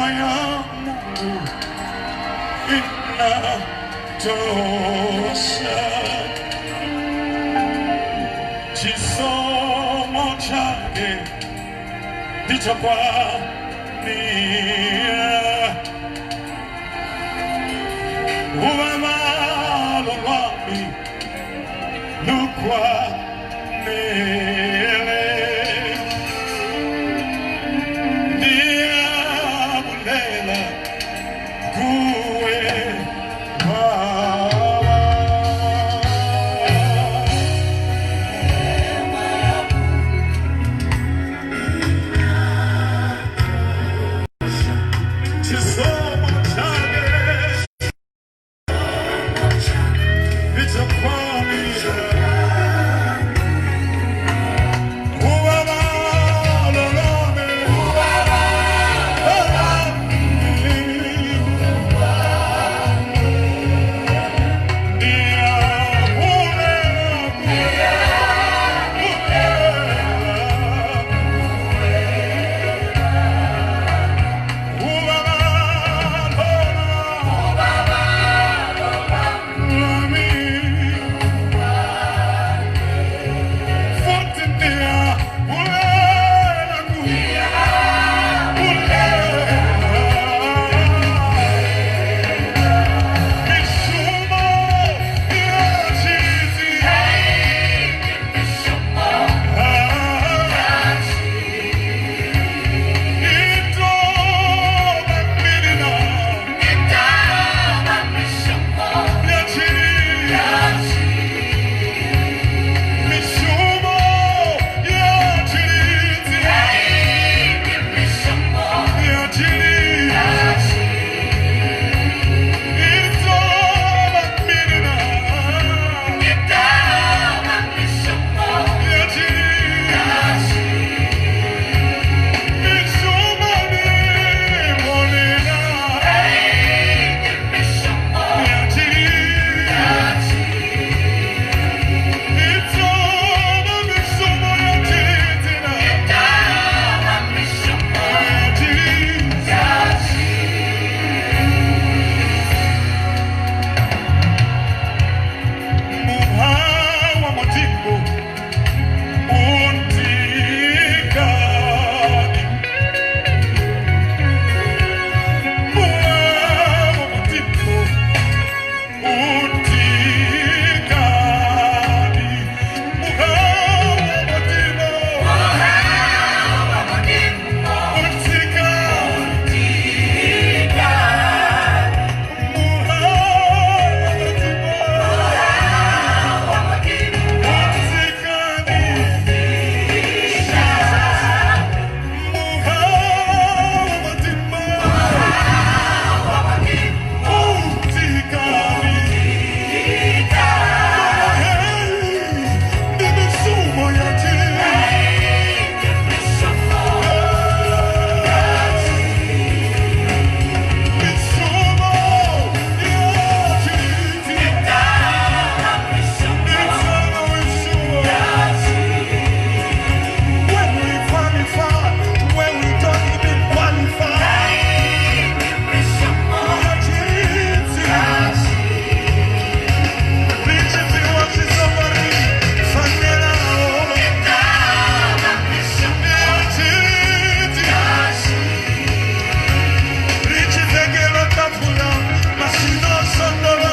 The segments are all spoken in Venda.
Neema ya Mungu inatosha. Chisomo chake ndichokwanira. Ubabalo lwami lukwanele. Ndiyabulela kuwe Baba. Chisomo chake ndichokwanira. Ubabalo lwami Ndiyabulela kuwe. Ubabalo lwami. Futhi ndiyabulela kuwe. Mishumo yachizi. Itoba mina yachizi. Mishumo yachizi. Yachizi. Itoba mina yachizi. Mishumo ni monena yachizi. Itoba mishumo yachizi na yachizi. Muhawa motimbo untikani. Muhawa motimbo untikani. Muhawa motimbo untikani. Muhawa motimbo untikani. Muhawa motimbo untikani. Hey, ndimishumo yathi. Mishumo yathi. It's When we qualify, when we don't even qualify. Yathi. Richipiwa chisomari, fanela o. Yathi. Richivekela tafula, masino sondolo.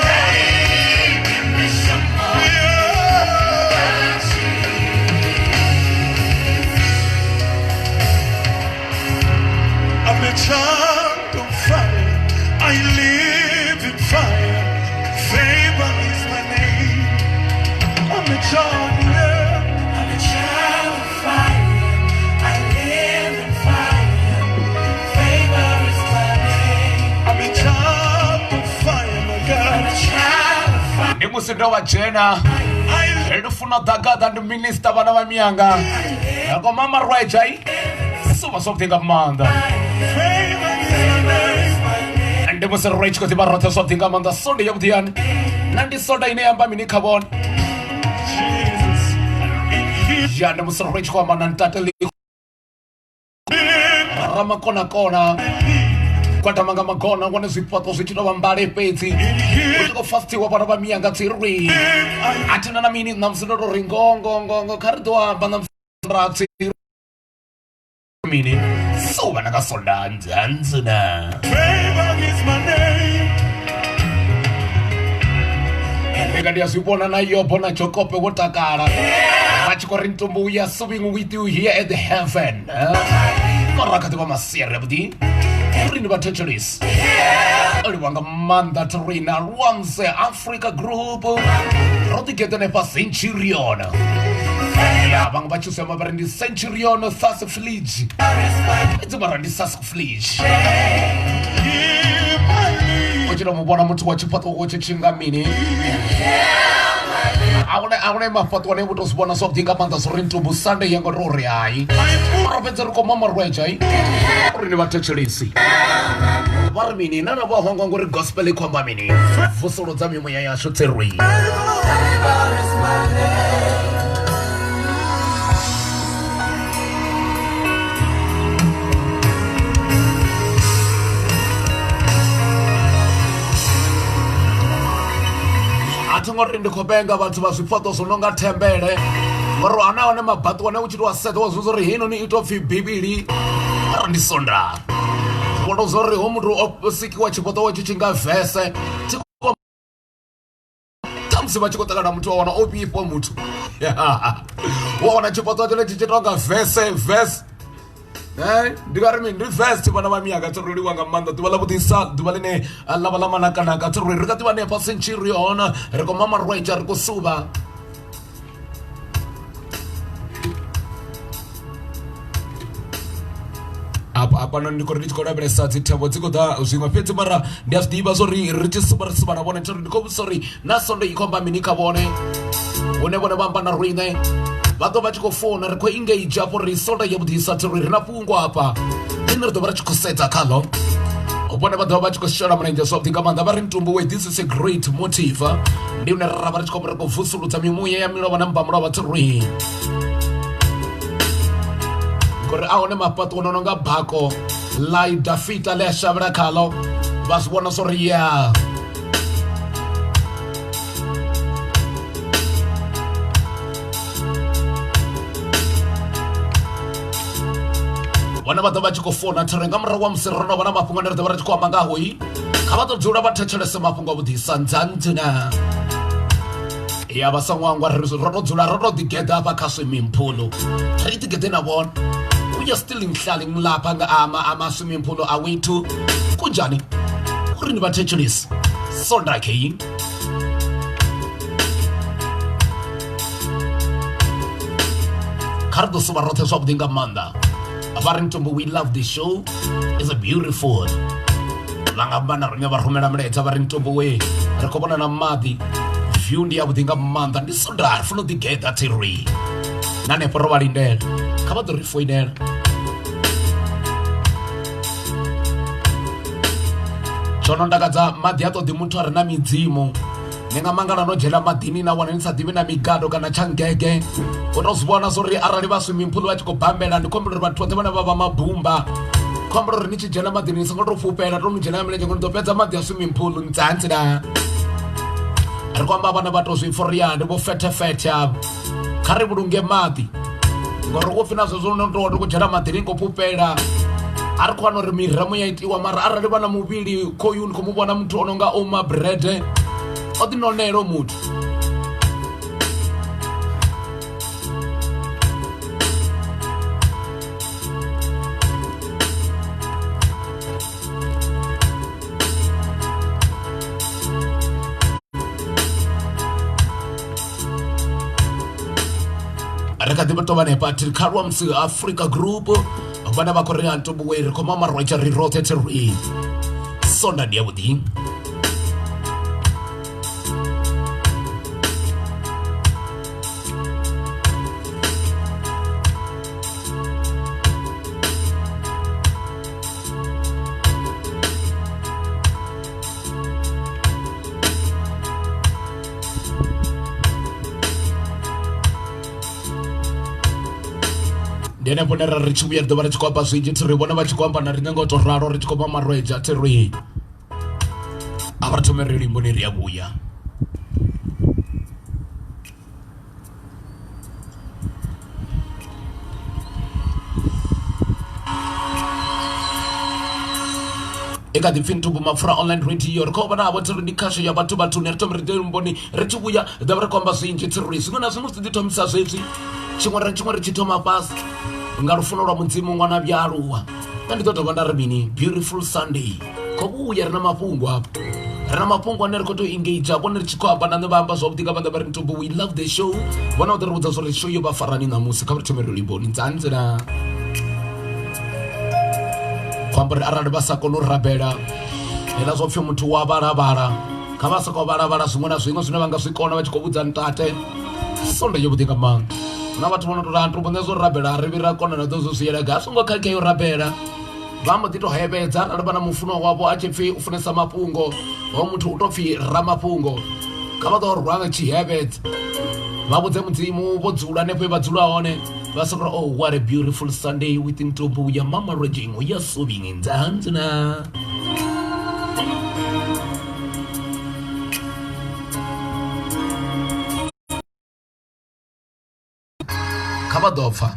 Yeah. I'm a child of fire. I live in fire. Favor is my name. I'm a child, yeah. I'm a child of fire. I live in fire. Favor is my name. I'm a child of fire, my I'm God. a child of fire. Ndi musi ndo vha dzhena I lufuno ḓagaḓa ndi minista vhana vha miyanga ngoma marwedzai suvha zwavhuḓi nga maanḓa. Favor is my name. Ndi musi ri tshi khou ḓivha roṱhe zwavhuḓi nga maanḓa sonde yavhuḓi yani na ndi sonda ine ya amba mini kha vhone. Jesus. In Him Ya ndi musi ri tshi khou amba na ntate ḽi ramakonakona. Gwadama nga magona wane zwifhaṱo zwi tshi tou vha mbale fhedzi. Hu tshi khou fastiwa vhana vha miyanga tsirwi. A thina na mini ṋamusi ndo tou ri ngo ngo ngo ngo kha ri ḓo amba ṋamusi ra tsirwi mini. So vhana nga sonda nzanzina. Favor is my name. Ndi nga ndi a zwi vhona na Yobo na Jokope wo takala vha tshi khou ri ntumbu we are swimming with you here at the heaven. Kora kha ḓivha masiari avhuḓi uri ndi vha thetshelesi livha nga maanḓa thirina Lwanze Africa Group ro ḓigeḓa hanefha Centurion. Ya vhaṅwe vha tshi sema vha ri ndi Centurion Sassafleej, fhedzi mara ndi Sassafleej. U tshi to mu vhona muthu wa tshifhaṱuwo tshi tshi nga mini ahuna mafhaṱo ane vho to zwi vhona zwavhuḓi nga maanḓa zwo ri ntumbu Sunday ya ngo to ri hai ro fhedza ri khou mamarweja i uri ni vha thetshelesi vha ri mini na na vho hangwa ngori gospel i khou amba mini vusuludza mimuya yashu tsirwi. A thi ngo ri ndi khou vhenga vhathu vha zwifhaṱo zwo no nga thembele ngori ana hone mabaṱo ane u tshi to a sedza wa zwi uri heinoni i tou pfhi bivhili ara ndi sonda vho to zwa uri ho muthu o sikiwa tshifhaṱo wa tshi tshi nga vese thi khamusi vha tshi khou ṱangana muthu wa wana o vhifha muthu wa wana tshifhaṱo tshone tshi tshi tonga vese vese. Ndi nga ri mini ndi vest vhana vha miyanga tshi roliwa nga maanḓa ḓuvha ḽa vhuḓisa ḓuvha ḽine ḽa vha ḽa manakanaka tshi ri ri kha ḓivha hanefha Centurion ri khou mama rwedzha ri khou suvha. Afha hafhanoni ndi khou ri ndi tshi khou lavhelesa dzi thambo dzi khou ḓa zwiṅwe fhedzi mara ndi a zwi ḓivha zwo ri ri tshi suvha ri suvha na vhone thi ri ndi khou vhudzisa uri na Sunday i khou amba mini kha vhone hune vhone vha amba na riṋe vha ḓo vha tshi khou founa ri khou engage afho ri Sunday ya vhuḓisa thi ri ri na fhungo hafha ḽine ri ḓo vha ri tshi khou sedza khaḽo vhone vha ḓo vha vha tshi khou shela mulenzhe zwavhuḓi nga maanḓa vha ri ntumbu we this is a great motive ndi hune ra vha ri tshi khou ri khou vusuludza mimuya ya milovha na mbamulovha thi ri ngori a hone mafhaṱo no nonga bako ḽa Dafita ḽe a shavhela khaḽo vha zwi vhona zwo ri ya vhone vha ḓo vha tshi khou founa thero nga murahu wa musi ro no vha na mafhungo ane ri ḓo vha ri tshi khou amba nga hoi kha vha ḓo dzula vha thetshelese mafhungo a vhuḓisa nzanzina ya vha songo hangwa ri ro to dzula ro to ḓigeḓa hafha kha swimming pool ri ḓigeḓe na vhone we are still ngihlali ngilapha nga ama ama swimming pool awethu kunjani uri ni vha thetshelese sonda kei kha ri ḓo suvha roṱhe zwavhuḓi nga maanḓa vha ri ntombo we love the show is a beautiful vha nga amba na riṋe vha rumela mulaedza vha ri ntombo we ri khou vhona na maḓi view ndi yavhuḓi nga maanḓa ndi sonda ri funa u ḓigeḓa tsirwi na hanefho ro vha lindela kha vha ḓo ri foinela tsho no ntakadza maḓi a ṱoḓi muthu a re na midzimu ni nga mangala no dzhena maḓini na wana ni sa ḓivhi na migado kana tshangege u to zwi vhona zwori arali vha swimming pool vha tshi khou bambela ndi khombela uri vhathu vhoṱhe vhane vha vha mabumba khombela uri ni tshi dzhena maḓini ni songo tou fhufhela to ni dzhena nga milenzhe ngori ni ḓo fhedza maḓi a swimming pool ntsantsi na ri khou amba vhana vha to zwi pfa uri ya ndi vho fethe fethe avho kha ri vhulunge maḓi ngori u pfhi na zwezwo no tou ri khou dzhena maḓini ni khou fhufhela a ri khou wana uri miremo ya itiwa mara arali vha na muvhili khoyu ni khou mu vhona muthu o no nga oma brede o ḓi nonela muthu. Ri kha ḓi tou vha hanefha thi kha Lwamsi Africa Group vhane vha khou ri antumbuwe ri khou mama rwetsha ri roṱhe thi ri sonda ndi yavhuḓi. Ndi henefho hune ra ri tshi vhuya ri ḓo vha ri tshi khou amba zwinzhi, thi ri vhone vha tshi khou amba na riṋe nga u tou ralo, ri tshi khou vha marwedzha, thi ri a vha ri thome ri luimboni ri a vhuya. I kha ḓi pfi Ntumbu Mapfura online radio, ri khou vha navho thi ri ndi khasho ya vhathu vhathuni. Ri thome ri ḓe luimboni, ri tshi vhuya ri ḓo vha ri khou amba zwinzhi, thi ri zwiṅwe na zwiṅwe zwi ḓi thomisa zwezwi tshiṅwe na tshiṅwe ri tshi thoma fhasi nga lufuno lwa Mudzimu. Ṅwana vhuya aluwa, nṋe ndi ḓo dovha nda ri mini, beautiful Sunday khou vhuya, ri na mafhungo hafha, ri na mafhungo ane ri khou tou engage vhone, ri tshi khou amba na nṋe vha amba zwavhuḓi nga maanḓa, vha ri Ntumbu we love the show. Vhona u ḓo ri vhudza zwa uri show yo vha farani ṋamusi. Kha vha ri thome ri luimboni nzanzela khou amba uri arali vha sa koni u rabela hela zwo pfhi muthu wa vhalavhala, kha vha sokou vhalavhala zwiṅwe na zwiṅwe zwine vha nga zwi kona vha tshi khou vhudza ntate. Sonde yo vhuḓi nga maanḓa, hu na vhathu vho no tou ri Ntumbu nṋe zwo rabela ri vhi ra kona na ḓo zwo zwi yela gai, a songo khakhea u rabela, vha mbo ḓi tou hevhedza arali vha na mufunwa wavho a tshi pfhi u funesa mafhungo, ho muthu u tou pfhi ramafhungo, kha vha ḓo rwa nga tshihevhedza vha vhudze Mudzimu vho dzula hanefho he vha dzula hone, vha soko ri oh what a beautiful Sunday with Ntumbu ya mama raging ya soving nzanzina. Kha vha ḓo pfa.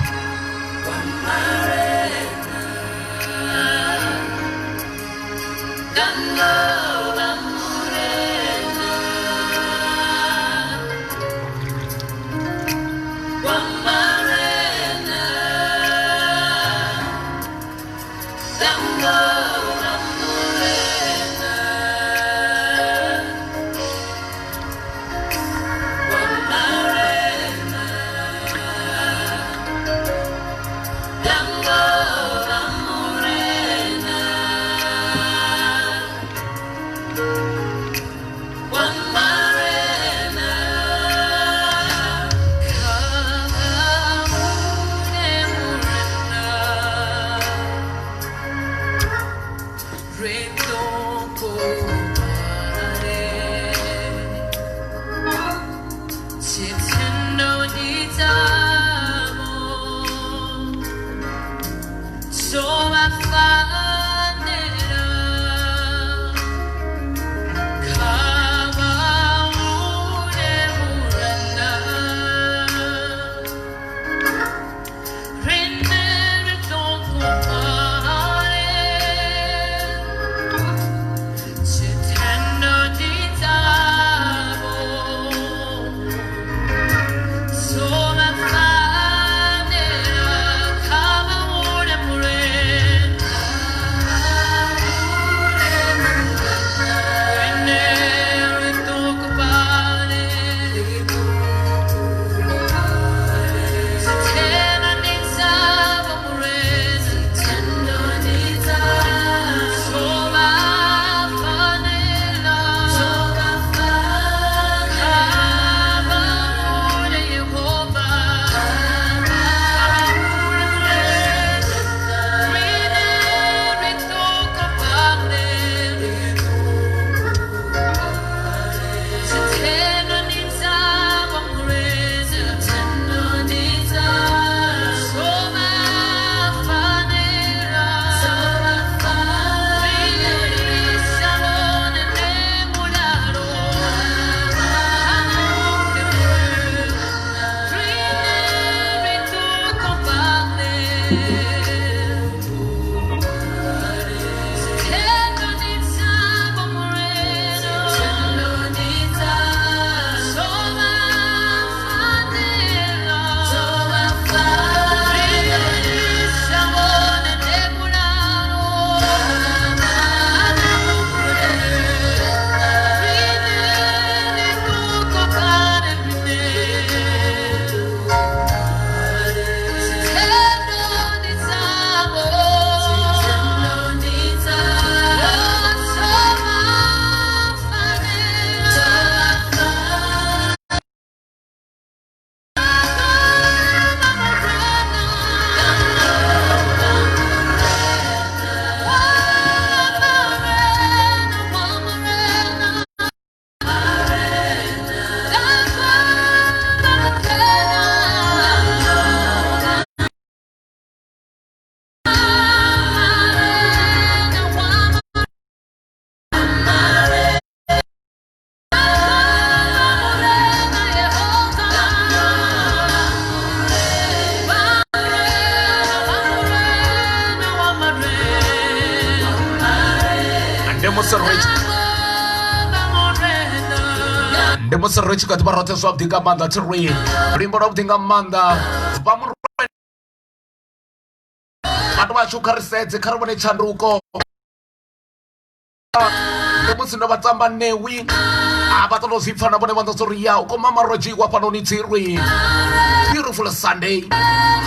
Ndi musi ri ndi musi ri tshi kha ḓivha roṱhe zwavhuḓi nga maanḓa thi ri luimbo lwavhuḓi nga maanḓa vha mu vhathu vhashu kha ri sedze kha ri vhone tshanduko ndi musi ndo vha tamba newi a vha ṱoḓa u zwi pfa na vhone vha ḓo uri ya u koma marodzhiwa fhanoni tsirwi. Beautiful Sunday,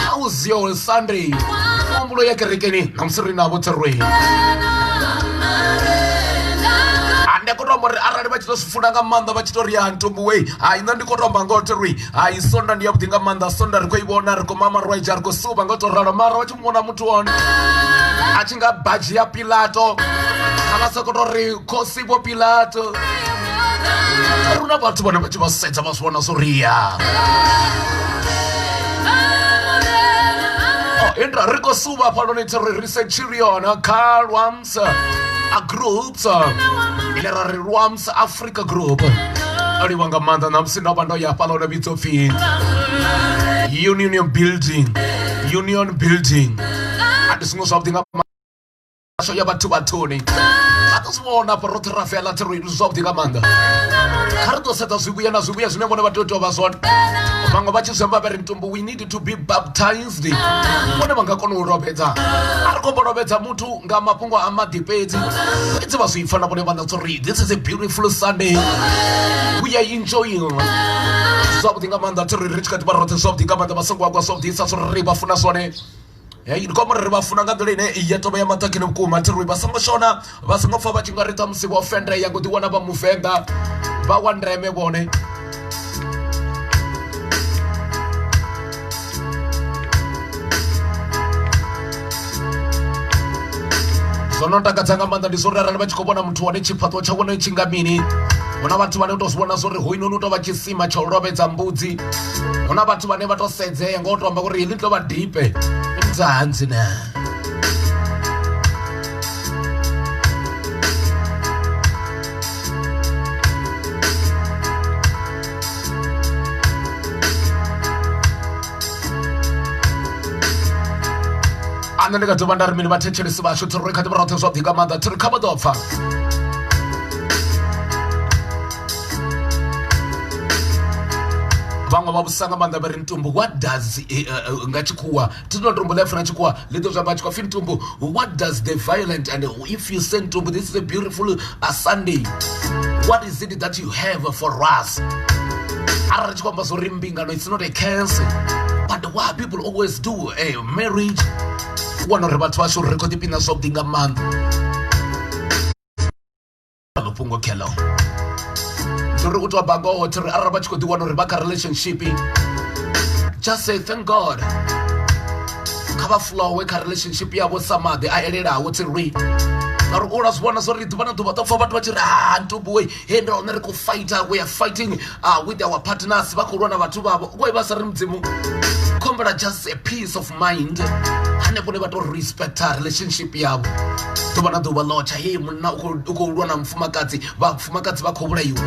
how's your Sunday? Muhumbulo ya kerekeni na musi ri navho tsirwi. Ndi khou to amba uri arali vha tshi to zwi funa nga maanḓa vha tshi to ri ya ntumbu wei hai nṋe ndi khou to amba ngoho thirwi hai sonda ndi yavhuḓi nga maanḓa sonda ri khou i vhona ri khou mama rwaija ri khou suvha nga u to ralo mara vha tshi mu vhona muthu hone a tshi nga badzhi ya Pilato kha vha sokou tou ri khosi vho Pilato ri na vhathu vhane vha tshi vha sedza vha zwi vhona zwo ri ya Indra ri khou suvha hafhanoni tshi ri ri Centurion kha Lwams a groups ine ra ri Lwams Africa Group livha nga maanḓa ṋamusi ndo vha ndo ya hafhaḽa hune vhidzo pfhi Union Building Union Building a ndi zwiṅwe zwavhuḓi nga masho ya vhathu vhathuni vha ḓo zwi vhona afho roṱhe ra fela thi ri zwavhuḓi nga maanḓa kha ri ḓo sedza zwivhuya na zwivhuya zwine vhone vha tea u tea u vha zwone vhaṅwe vha tshi zwi amba vha ri ntumbu we need to be baptized vhone vha nga kona u lovhedza a ri khou mbo lovhedza muthu nga mafhungo a maḓi fhedzi fhedzi vha zwi pfa na vhone vha ḓo uri this is a beautiful Sunday, we are enjoying zwavhuḓi nga maanḓa thi ri ri tshi kha ḓi vha roṱhe zwavhuḓi nga maanḓa vha songo agwa zwavhuḓi sa zwo ri vha funa zwone. Hei ndi khou amba uri ri vha funa nga nḓila ine ya tovha ya maṱhakheni vhukuma thi ri vha songo shona vha songo pfa vha tshi nga ri ṱhamusi vho fendea ngo ḓiwana vha muvenḓa vha wa ndeme vhone. Zwo no takadza nga maanḓa ndi zwo uri arali vha tshi khou vhona muthu wane tshifhaṱuwo tsha vhone tshi nga mini hu na vhathu vhane u tou zwi vhona zwori hoyunoni u tou vha tshisima tsha u lovhedza mbudzi hu na vhathu vhane vha tou sedzea ngo to amba uri heḽi tou vha dipe nzanzi na a nṋe ndi nga dovha nda ri mini vhathetshelesi vhashu thi ri kha ḓivha roṱhe zwavhuḓi nga maanḓa thi ri kha vha ḓo pfa vhaṅwe vha vhusa nga maanḓa vha ri ntumbu what does nga tshikhuwa thi no ntumbu ḽi a funa tshikhuwa ḽi ḓo zwi amba tshikhuwa pfi ntumbu what does the violent and if you say ntumbu this is a beautiful Sunday, what is it that you have for us? Arali tshi khou amba zwo ri mbingano it's not a curse, but why people always do a marriage u wana uri vhathu vhashu ri khou ḓipina zwavhuḓi nga maanḓa ḽo fhungo kheḽo ndi uri u tou amba ngoho thi ri arali vha tshi khou ḓiwana uri vha kha relationship just say thank God kha vha flowe kha relationship yavho sa maḓi a elelaho thi ri ngauri u la zwi vhona zwo ri ḓuvha na ḓuvha ḓo pfa vhathu vha tshi ri ha ntubuwe he ndi hone ri khou fighter, we are fighting with our partners vha khou lwa na vhathu vhavho why vha sa ri mudzimu khombela just a peace of mind hanefho ne vha to respecta relationship yavho ḓuvha na ḓuvha ḽotsha hei munna u khou lwa na mufumakadzi vhafumakadzi vha khou vhulaiwa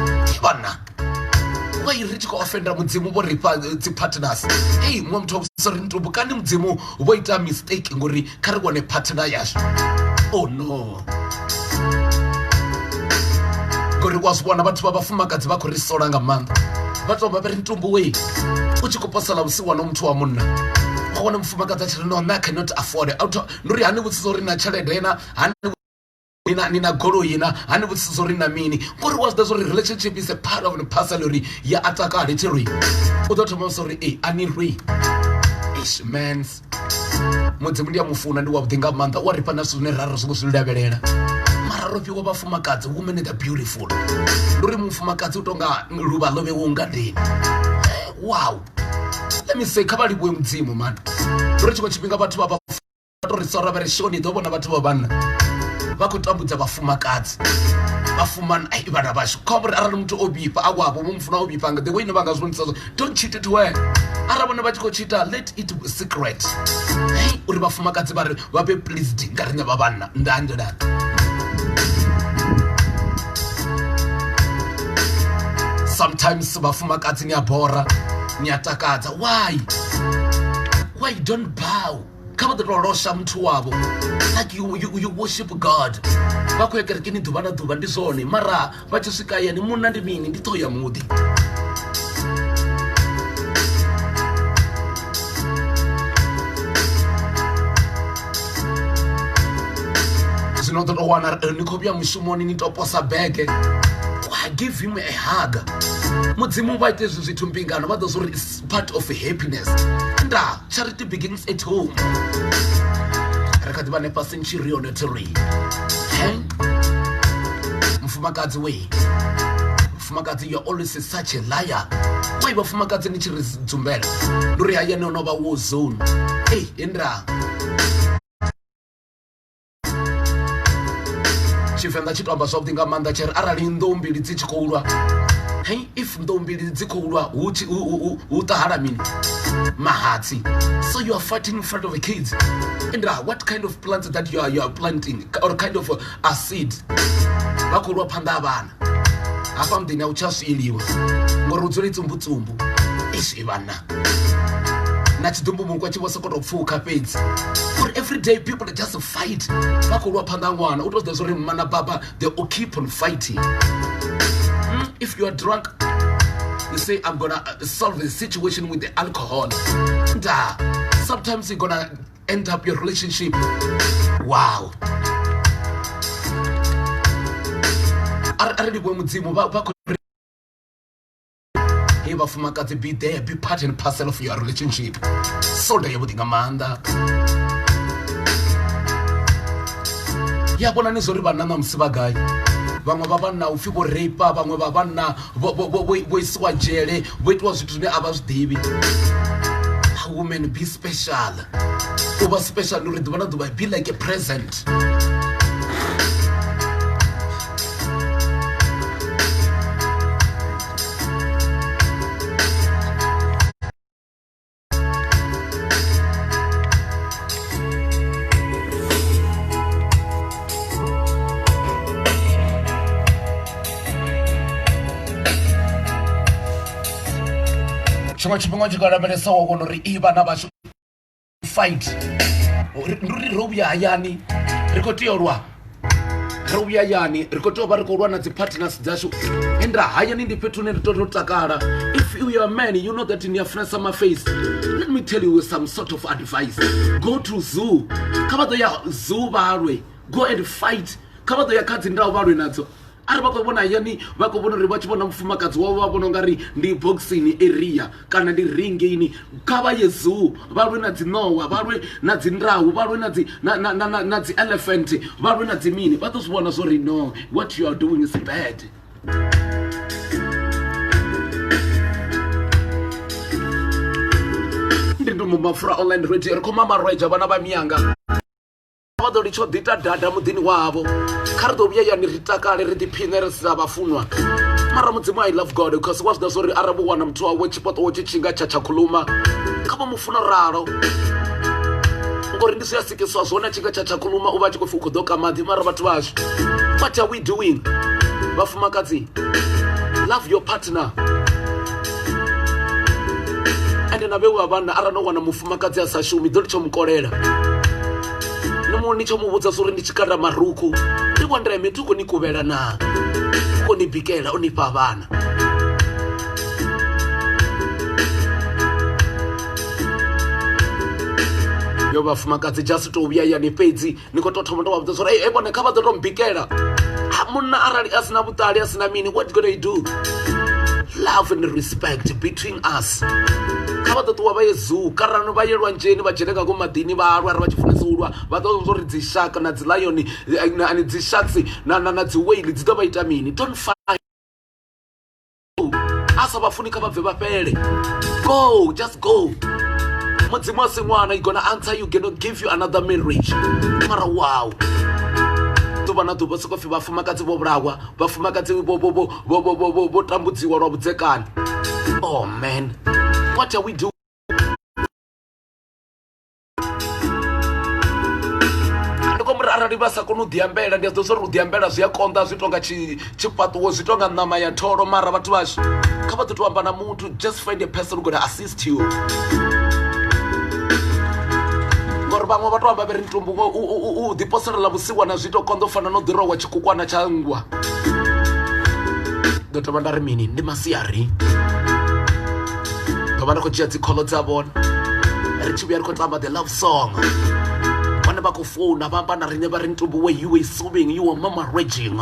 vhanna why ri tshi khou offenda mudzimu vho ri fha dzi partners hei muṅwe muthu wa ri ntumbu kani mudzimu vho ita mistake ngori kha ri wane partner yashu oh no ngori wa zwi vhona vhathu vha vhafumakadzi vha khou ri sola nga maanḓa vha tou vha vha ri ntumbu wei u tshi khou posela vhusiwana muthu wa munna wa wana mufumakadzi a tshi ri no nṋe I cannot afford ndi uri hani vhudzisa uri na tshelede na hani ni na goloi na hani vhudzisa uri na mini ngori wa zwi ḓivha uri relationship is a part of the parcel uri ya a takale tshi ri u ḓo thoma uri e a ni ri ish mans mudzimu ndi a mufuna ndi wavhuḓi nga maanḓa u a ri fha na zwithu zwine ra ri songo zwi lavhelela mara ro fhiwa vhafumakadzi women the beautiful ndi uri mufumakadzi u tonga luvha ḽo vhewaho ngadeni wow let me say kha vha livhuwe mudzimu mani ndi uri tshiṅwe tshifhinga vhathu vha to ri sora vha ri shoni ḓo vhona vhathu vha vhanna vha khou tambudza vhafumakadzi vhafumana ai vhana vhashu kha uri arali muthu o vhifha a wavho vho mufuna o vhifha nga the way ine vha nga zwi vhonisa don't cheat it well arali vhone vha tshi khou cheata let it be secret hey, uri vhafumakadzi vha ri vha vhe pleased nga riṋe vha vhanna nda nḓila sometimes vhafumakadzi ni a bora ni a takadza why don't bow? Kha vha ḓo tou losha muthu wavho like you worship God. Vha khou ya kerekeni ḓuvha na ḓuvha, ndi zwone, mara vha tshi swika hayani munna ndi mini? Ndi ṱhoho ya muḓi. Zwino ḓo tou wana ni khou vhuya mushumoni ni tou posa bege, wa give him a hug. Mudzimu vha ite hezwi zwithu mbingano vha ḓo zwa uri is part of happiness. Nda charity begins at home. Ri kha ḓi vha hanefha Centurion Terry. He mufumakadzi we, mufumakadzi, you are always such a liar. Why vhafumakadzi ni tshi ri dzumbela? Ndi uri hayani ho no vha war zone. Ei indra Tshivenḓa tshi to amba zwavhuḓi nga maanḓa tshi ri arali nḓou mbili dzi tshi khou lwa, hey, if nḓou mbili dzi khou lwa hu tshi hu ṱahala mini? Mahatsi. So you are fighting in front of the kids. And what kind of plants that you are planting or kind of a seed? Vha khou lwa phanḓa ha vhana hafha muḓini a u tsha swieliwa ngori hu dzule tsumbutsumbu izwi vhana na tshiḓumbumukwa tshi vho sokou tou pfukha fhedzi, uri every day people just fight, vha khou lwa phanḓa ha ṅwana. U tou zwi ḓivha uri mma na baba they all keep on fighting. If you are drunk, you say, "I'm gonna solve the situation with the alcohol." And sometimes you're gonna end up your relationship. Wow. A ri livhuwe Mudzimu vha khou hey vhafumakadzi, be there, be part and parcel of your relationship. Solda yavhuḓi nga maanḓa ya vhonani zwo ri vhanna ṋamusi vha gai? Vhaṅwe vha vhanna upfhi vho reipa, vhaṅwe vha vhanna vho isiwa dzhele, vho itiwa zwithu zwine a vha zwi ḓivhi. Women, be special. U vha special ndi uri ḓuvha na ḓuvha be like a present. Tshiṅwe tshifhinga u tshi nga lavhelesa wa vhona uri i vhana vhashu fight. Ndi uri ro vhuya hayani ri khou tea u lwa, ro vhuya hayani ri khou tea u vha ri khou lwa na dzi partners dzashu. Enda hayani ndi fhethu hune ri tea u takala. If you are a man, you know that ni a funesa my face. Let me tell you some sort of advice: go to zoo. Kha vha ḓo ya zoo vha lwe, go and fight. Kha vha ḓo ya kha dzi ndau vha lwe nadzo. Arali vha khou vhona hayani, vha khou vhona uri vha tshi vhona mufumakadzi wavho vha vhona ungari ndi boxing area kana ndi ringini, kha vha ye zoo vha lwe na dzi ṋowa, vha lwe na dzi ndau, vha lwe na dzi na, na, na, na, na dzi elephant, vha lwe na dzi mini. Vha ḓo zwi vhona zwo ri no, what you are doing is bad. Ndi Ndumo Mapfura Online Radio. Ri khou mama rwedzha vhana vha miyanga vha ḓo litsha u ḓiita dada muḓini wavho. Kha ri ḓo vhuya yani ri takale, ri ḓiphine ri sa vhafunwa. Mara Mudzimu, I love God because wa zwi ḓivha uri arali vho wana muthu wawe tshifhaṱuwo tshi tshinga tsha tshakhuluma, kha vha mu funa ralo, ngori ndi zwi a sikiswa zwone tshinga tsha tshakhuluma u vha tshi khou pfi u khou ḓo ka maḓi. Mara vhathu vhashu, what are we doing? Vhafumakadzi, love your partner. Ende na vheiwa vhanna, arali no wana mufumakadzi a sa shumi, ḓo litsha mu kolela, ni mu ni tsho mu vhudza uri ndi tshikanda marukhu ndi wa ndeme, thi khou ni kuvhela na u khou ni bikela, u ni fha vhana. Yo vhafumakadzi, just to vhuya yani fhedzi ni khou tou thoma to vha vhudza uri hey, vhone kha vha ḓo tou mbikela. Ha, munna arali a sina vhuṱali, a sina mini, what gonna you do? Love and respect between us. Kha vha ḓo ṱuwa vha ye zoo karano vha ye lwanzheni, vha dzhene nga ngomu maḓini vha lwa. Arali vha tshi funesa u lwa, vha ḓo zwa uri dzi shark na dzi lion na dzi sharks na dzi whale dzi ḓo vha ita mini. Don't fight. A sa vhafuni kha vha bve vha fhele. Go, just go. Mudzimu a si ṅwana, you gonna answer you, gonna give you another marriage. Mara wow, ḓuvha na ḓuvha soko pfhi vhafumakadzi vho vhulawa, vhafumakadzi vho tambudziwa lwa vhudzekani. Oh man, what are we doing? Ndi khou uri arali vha sa koni u ḓiambela, ndi a zwi ḓivha uri u ḓiambela zwi a konḓa, zwi tonga tshifhaṱuwo, zwi tonga ṋama ya tholo. Mara vhathu vhashu kha vha ḓo tou amba na muthu. Just find a person who gonna assist you, ngori Ngori vhaṅwe vha to amba vha ri ntumbu u ḓiposela ḽa vhusiwana zwi to konḓa u fana no ḓirowa tshikukwana tsha nngwa. Ndo tovha nda ri mini ndi masiari ndo vha ndi khou dzhia dzikholo dza vhona ri tshi vhuya ri khou tamba the love song vhone vha khou founa vha amba na riṋe vha ri ntumbu we you were swimming you were mama raging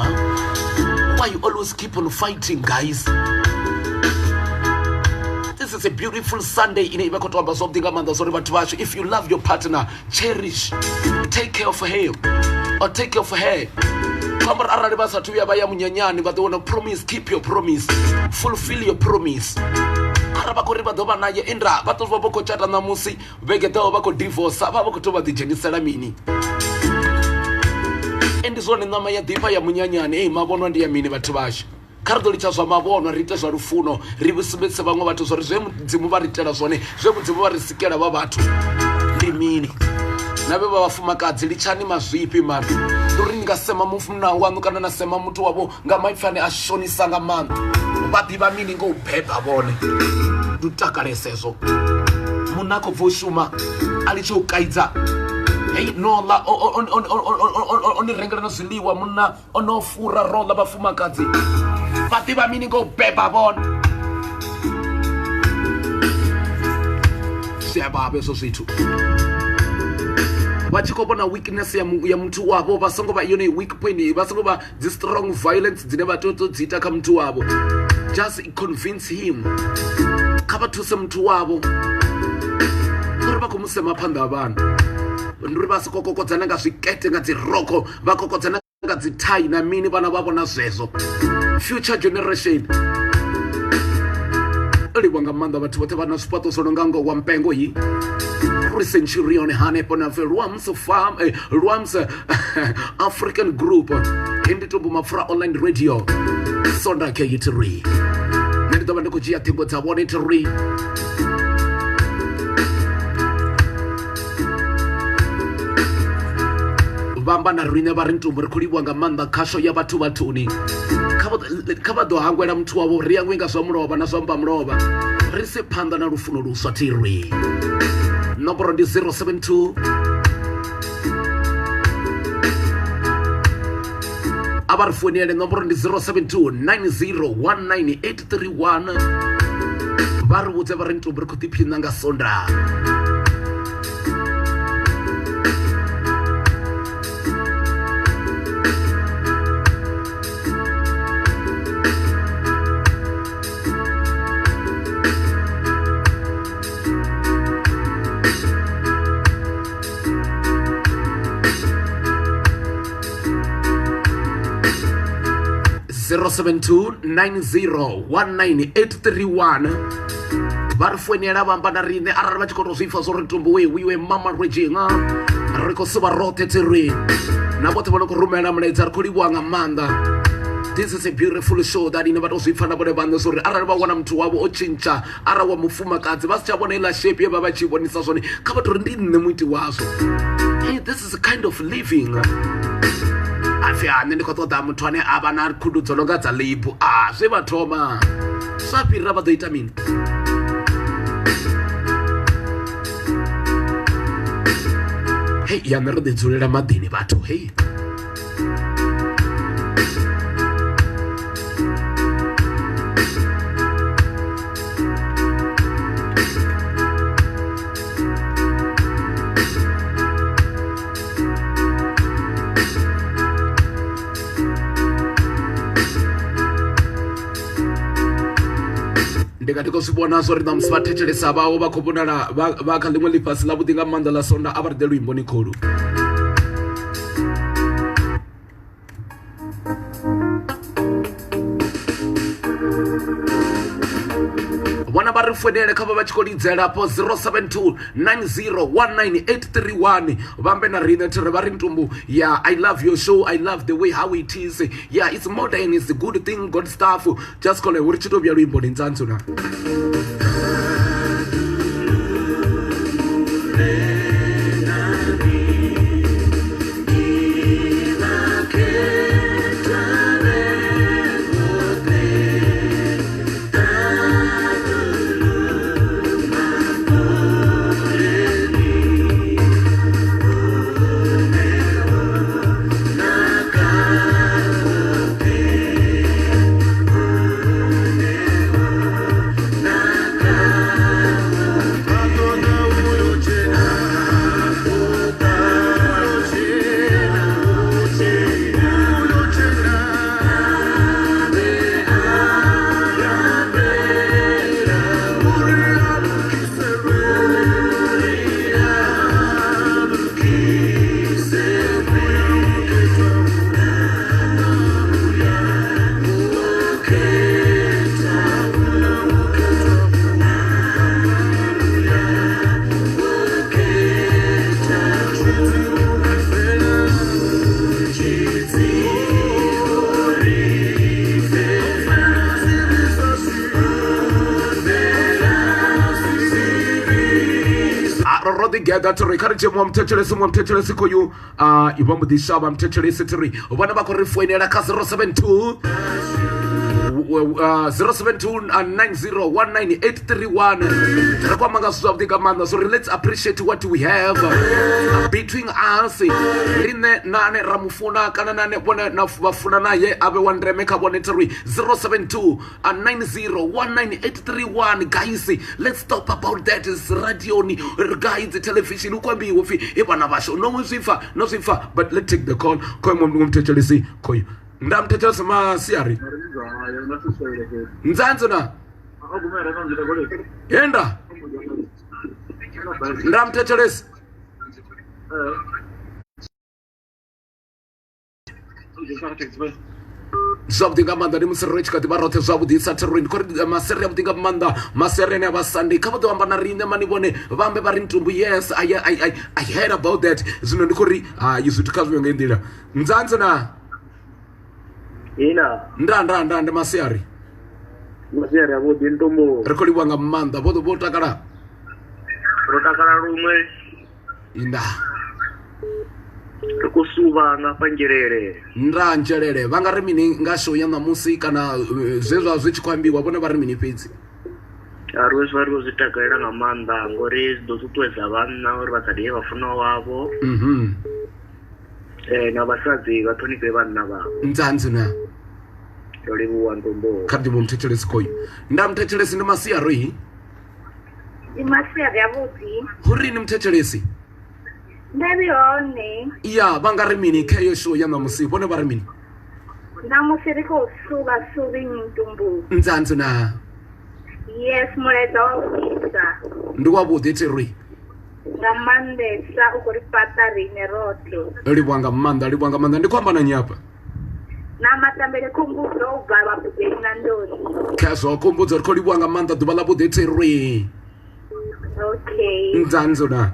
why you always keep on fighting guys. This is a beautiful Sunday ine ivha khou to amba zwavhuḓi nga maanḓa zwa uri vhathu vhashu if you love your partner cherish take care of him or take care of her. Khou amba uri arali vha sathu vhuya vha ya munyanyani vha ḓo wana promise keep your promise fulfill your promise. Arali vha khou ri vha ḓo vha naye inda vha ḓo vha vho khou tshata ṋamusi vhege ḓaho vha khou divorce vha vha khou tou vha ḓidzhenisela mini. Ndi zwone ṋama ya ḓifha ya munyanyani ei mavhonwa ndi ya mini vhathu vhashu. Kha ri ḓo litsha zwa mavhonwa ri ite zwa lufuno ri sumbedzise vhaṅwe vhathu zwa uri zwe mudzimu vha ri itela zwone zwe mudzimu vha ri sikela vha vhathu ndi mini. Na vhe vha vhafumakadzi litshani mazwifhi mani ndi uri ni nga sema mufuna waṋu kana na sema muthu wavho nga maipfi ane a shonisa nga maanḓa vha ḓivha mini nga u beba vhone. Ndi u takalesa hezwo munna a khou bva u shuma a litshe u kaidza hei no ḽa o ni rengela na zwiḽiwa munna o no fura ro ḽa vhafumakadzi vha ḓivha mini nga u beba vhone. Zwi a vhavha hezwo zwithu vha tshi khou vhona weakness ya muthu wavho vha songo vha yone weak point vha songo vha dzi strong violence dzine vha tea u dzi ita kha muthu wavho. Just convince him kha vha thuse muthu wavho uri vha khou mu sema phanḓa ha vhana ndi uri vha soko kokodzana nga zwikete nga dzi rokho vha kokodzana nga dzi thai na mini vhana vha vhona zwezwo. Future generation livha nga maanḓa vhathu vhoṱhe vha na zwifhaṱo zwo no nga ngowa wa mpengo hi ri centurion hanefho na Lwams farm Lwams African Group he ndi Tumbu Mapfura online radio Sonda K3 nṋe ndi ḓo vha ndi khou dzhia ṱhingo dza vhone 3 vha amba na riṋe vha ri ntumbu ri khou livhuwa nga maanḓa khasho ya vhathu vhathuni kha vha ḓo hangwela muthu wavho ri hangwe nga zwa mulovha na zwa mba mulovha ri se phanḓa na lufuno luswa thiri. Nomboro ndi 072 a vha ri founele nomboro ndi 072 9019831 vha ri vhudze vha ri ntumbu ri khou ḓiphina nga Sondaha. 072 9019831 vha ri foinela vha amba na riṋe arali vha tshi khou tou zwi pfa zwo ri ntumbu we wiwe mama rwedzhinga ri khou suvha roṱhe thiri na vhoṱhe vho no khou rumela mulaedza ri khou livhuwa nga maanḓa. This is a beautiful show that ine vha tou zwi pfa na vhone vhaṋe zwo uri arali vha wana muthu wavho o tshintsha arali wa mufumakadzi vha si tsha vhona iḽa shape ye vha vha tshi vhonisa zwone kha vha tou ri ndi nṋe muiti wazwo. Hey, this is a kind of living. Apfi a nṋe ndi khou ṱoḓa muthu ane a vha na khundu dzo no nga dza ḽibu a zwe vha thoma zwa fhira vha ḓo ita mini. Hei ya nṋe ro ḓi dzulela maḓini vhathu hei. Ndi nga ndi khou zwi vhona zwo ri ṋamusi vha thetshelesa vhawo vha khou vhonala vha kha ḽiṅwe ḽifhasi ḽa vhuḓi nga maanḓa ḽa Sonda a vha ri ḓe luimboni kholu. Vhona vha ri foinele kha vha vha tshi khou lidzela afho 072 9019831 vha ambe na riṋe thiri vha ri ntumbu ya I love your show I love the way how it is yeah it's modern it's a good thing good stuff just call uri tshi to vhuya luimboni nzanzu na. ḓi geḓa thi ri kha ri dzhie muṅwe muthetshelesi, muṅwe muthetshelesi khoyu vha mbo ḓi shavha muthetshelesi thi ri vhone vha khou ri foinela kha 072 072 9019831. Ri khou amba nga zwithu zwavhuḓi nga maanḓa, so ri let's appreciate what we have between us, riṋe na ane ra mu funa kana na ane vhone na vha funa naye a vhe wa ndeme kha vhone. Thi ri 072 9019831. Guys, let's talk about that. Is radioni guys, television, u khou ambiwa upfhi he vhana vhashu no zwi pfa, no zwi pfa. But let's take the call. Khoyo muṅwe muthetshelesi khoyo nda muthetshelesi masiari nzanzo na henda nda muthetshelesi. Zwavhuḓi nga maanḓa ndi musi ri tshi kha ḓivha roṱhe zwavhuḓi sa thero. Ndi khou ri maseri avhuḓi nga maanḓa, maseri ane a vha Sunday, kha vha ḓo amba na riṋe mani, vhone vha ambe vha ri ntumbu. Yes, I heard about that. Zwino ndi khou ri hayi zwithu kha zwi nga nḓila nzanzo na. Ina. Nda nda nda ndi masiari. Masiari avhuḓi ntumbu. Ri khou livhuwa nga maanḓa, vho vho takala. Ro takala luṅwe. Nda. Ri khou suvha nga fha Nzhelele. Nda Nzhelele vha nga ri mini nga show ya ṋamusi kana zwe zwa zwi tshi khou ambiwa, vhone vha ri mini fhedzi? A ri vha ri khou zwi takalela nga maanḓa ngori zwi ḓo ṱuṱuwedza vhanna uri vha sa die vhafunwa wavho. Na vhasadzi vha ṱhonifhe vhanna vhavho. Nzanzi na. Ndo livhuwa ntombo. Kha ḓivho muthetshelesi khoyu. Nda muthetshelesi ndi masiari. Ndi masiari avhuḓi. Hu ri ni muthetshelesi? Nda ndi hone. Ya vha nga ri mini kha iyo show ya ṋamusi, vhone vha ri mini? Ṋamusi ri khou suvha suvhi ntumbu. Nzanzi na. Yes, mulaedza wa vhuḓisa. Ndi wavhuḓi thirwi. Nga maanḓesa u khou ri fhaṱa riṋe roṱhe. Livhuwa nga maanḓa, livhuwa nga maanḓa. Ndi khou amba na nnyi afha? Na matambele khumbudzo u bva vhabubeli na ndoni. Khezwo khumbudzo, ri khou livhuwa nga maanḓa, ḓuvha ḽa vhuḓi thirwi. Okay. Nzanzo na.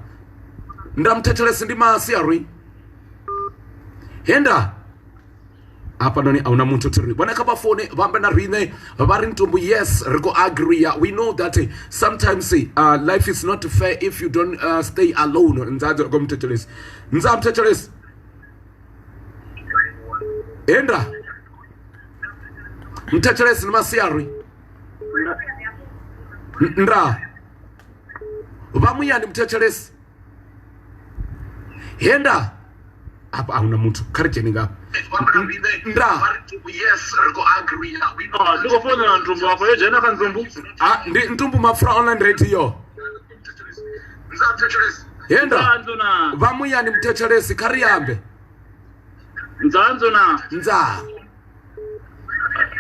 Nda muthetshelesi ndi masiari. Henda. Hafhanoni a huna muthu thiri vhone kha vha foune vha ambe na riṋe vha ri ntumbu. Yes, ri khou agree. We know that sometimes life is not fair if you don't stay alone. Nzanzo ko muthetshelesi. Nza muthetshelesi. Henda. Muthetshelesi ndi masiari. Nda. Vha muyani muthetshelesi. Henda. Hafha a huna muthu, kha ri dzhene ngafha. Nda. Ndi khou founela ntumbu afho, yo dzhena kha ntumbu. Ah, ndi Ntumbu Mapfura online radio. Henda. Nzanzo na. Vha muyani muthetshelesi, kha ri ambe. Nzanzo na. Nza.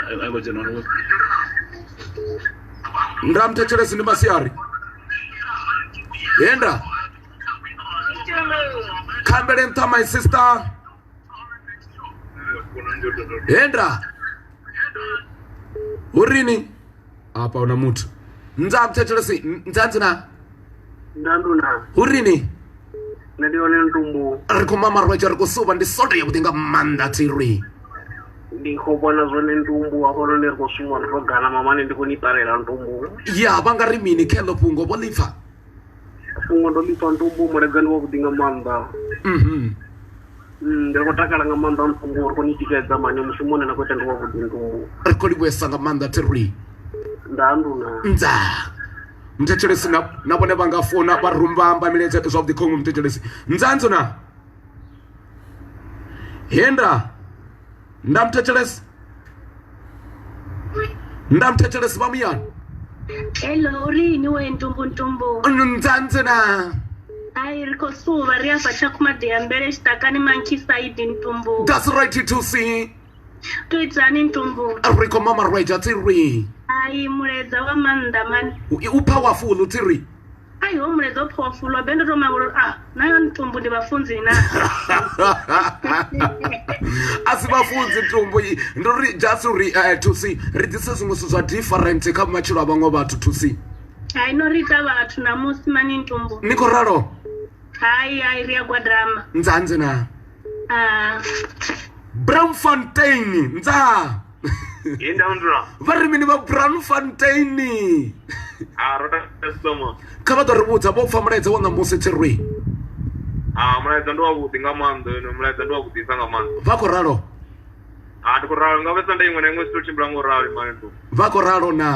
Ai khou dzhena. Nda muthetshelesi ndi masiari. Henda. Khambele nṱha my sister. Henda. Hurini? Apa una muthu. Nza muthetshelesi, nzanzi na. Ndanduna. Hurini? Nṋe ndi hone ntumbu. Ri khou mama rwetsha, ri khou suvha, ndi soda ya vhuḓi nga maanḓa thirwi. Ndi khou vhona zwone ntumbu, hafhanoni ri khou suma ro gana mamani, ndi khou ni ṱalela ntumbu. Ya vha nga ri mini kha heḽo fhungo vho ḽi pfa? Fhungo ndo ḽi pfa ntumbu, mulaedza ndi wavhuḓi nga maanḓa. Ndi khou takala nga maanḓa ntumbu, ri khou ni tikedza mani, mushumo une na khou ita ndi wavhuḓi ntumbu. Ri khou livhuwesa nga maanḓa thirwi. Nda nduna. Nza. Muthetshelesi na vhone vha nga founa vha rumba amba milaedza zwavhuḓi khongo muthetshelesi. Nzanzo na. Henda. Nda muthetshelesi. Nda muthetshelesi vha muyani. Hello, uri ni we ntumbu ntumbu. Nzanzo na. Ai ri khou suvha ri afha Tshakhuma Diambele tshiṱakani Monkey Side ntumbu. That's right to see. Tuidzani ntumbu. Ri khou mama rweja thirwi. Ai mulaedza wa maanḓa mani. U powerful thirwi. Ai ho mulaedza u powerful wa bende to mangalo ah nayo ntumbu ndi vhafunzi na. A si vhafunzi ntumbu, ndo ri just uri to see ri ḓise zwiṅwe zwithu zwa different kha matshilo a vhaṅwe vhathu to see. Hai no ri ita vhathu namusi mani ntumbu. Ni khou ralo? Hai hai ri a gwadama. Nzanzi na. Ah. Braamfontein nza. Inda undra. Vha ri mini vha Braamfontein? A ro ta Kha vha ḓo ri vhudza vho pfa mulaedza wa ṋamusi tsirwi. A mulaedza ndi wavhuḓi nga maanḓa, ino mulaedza ndi wavhuḓisa nga maanḓa. Vha khou ralo. A ndi khou ralo nga vhesa nda iṅwe na iṅwe zwi to tshimbila ngo ralo mani ndu. Vha khou ralo na.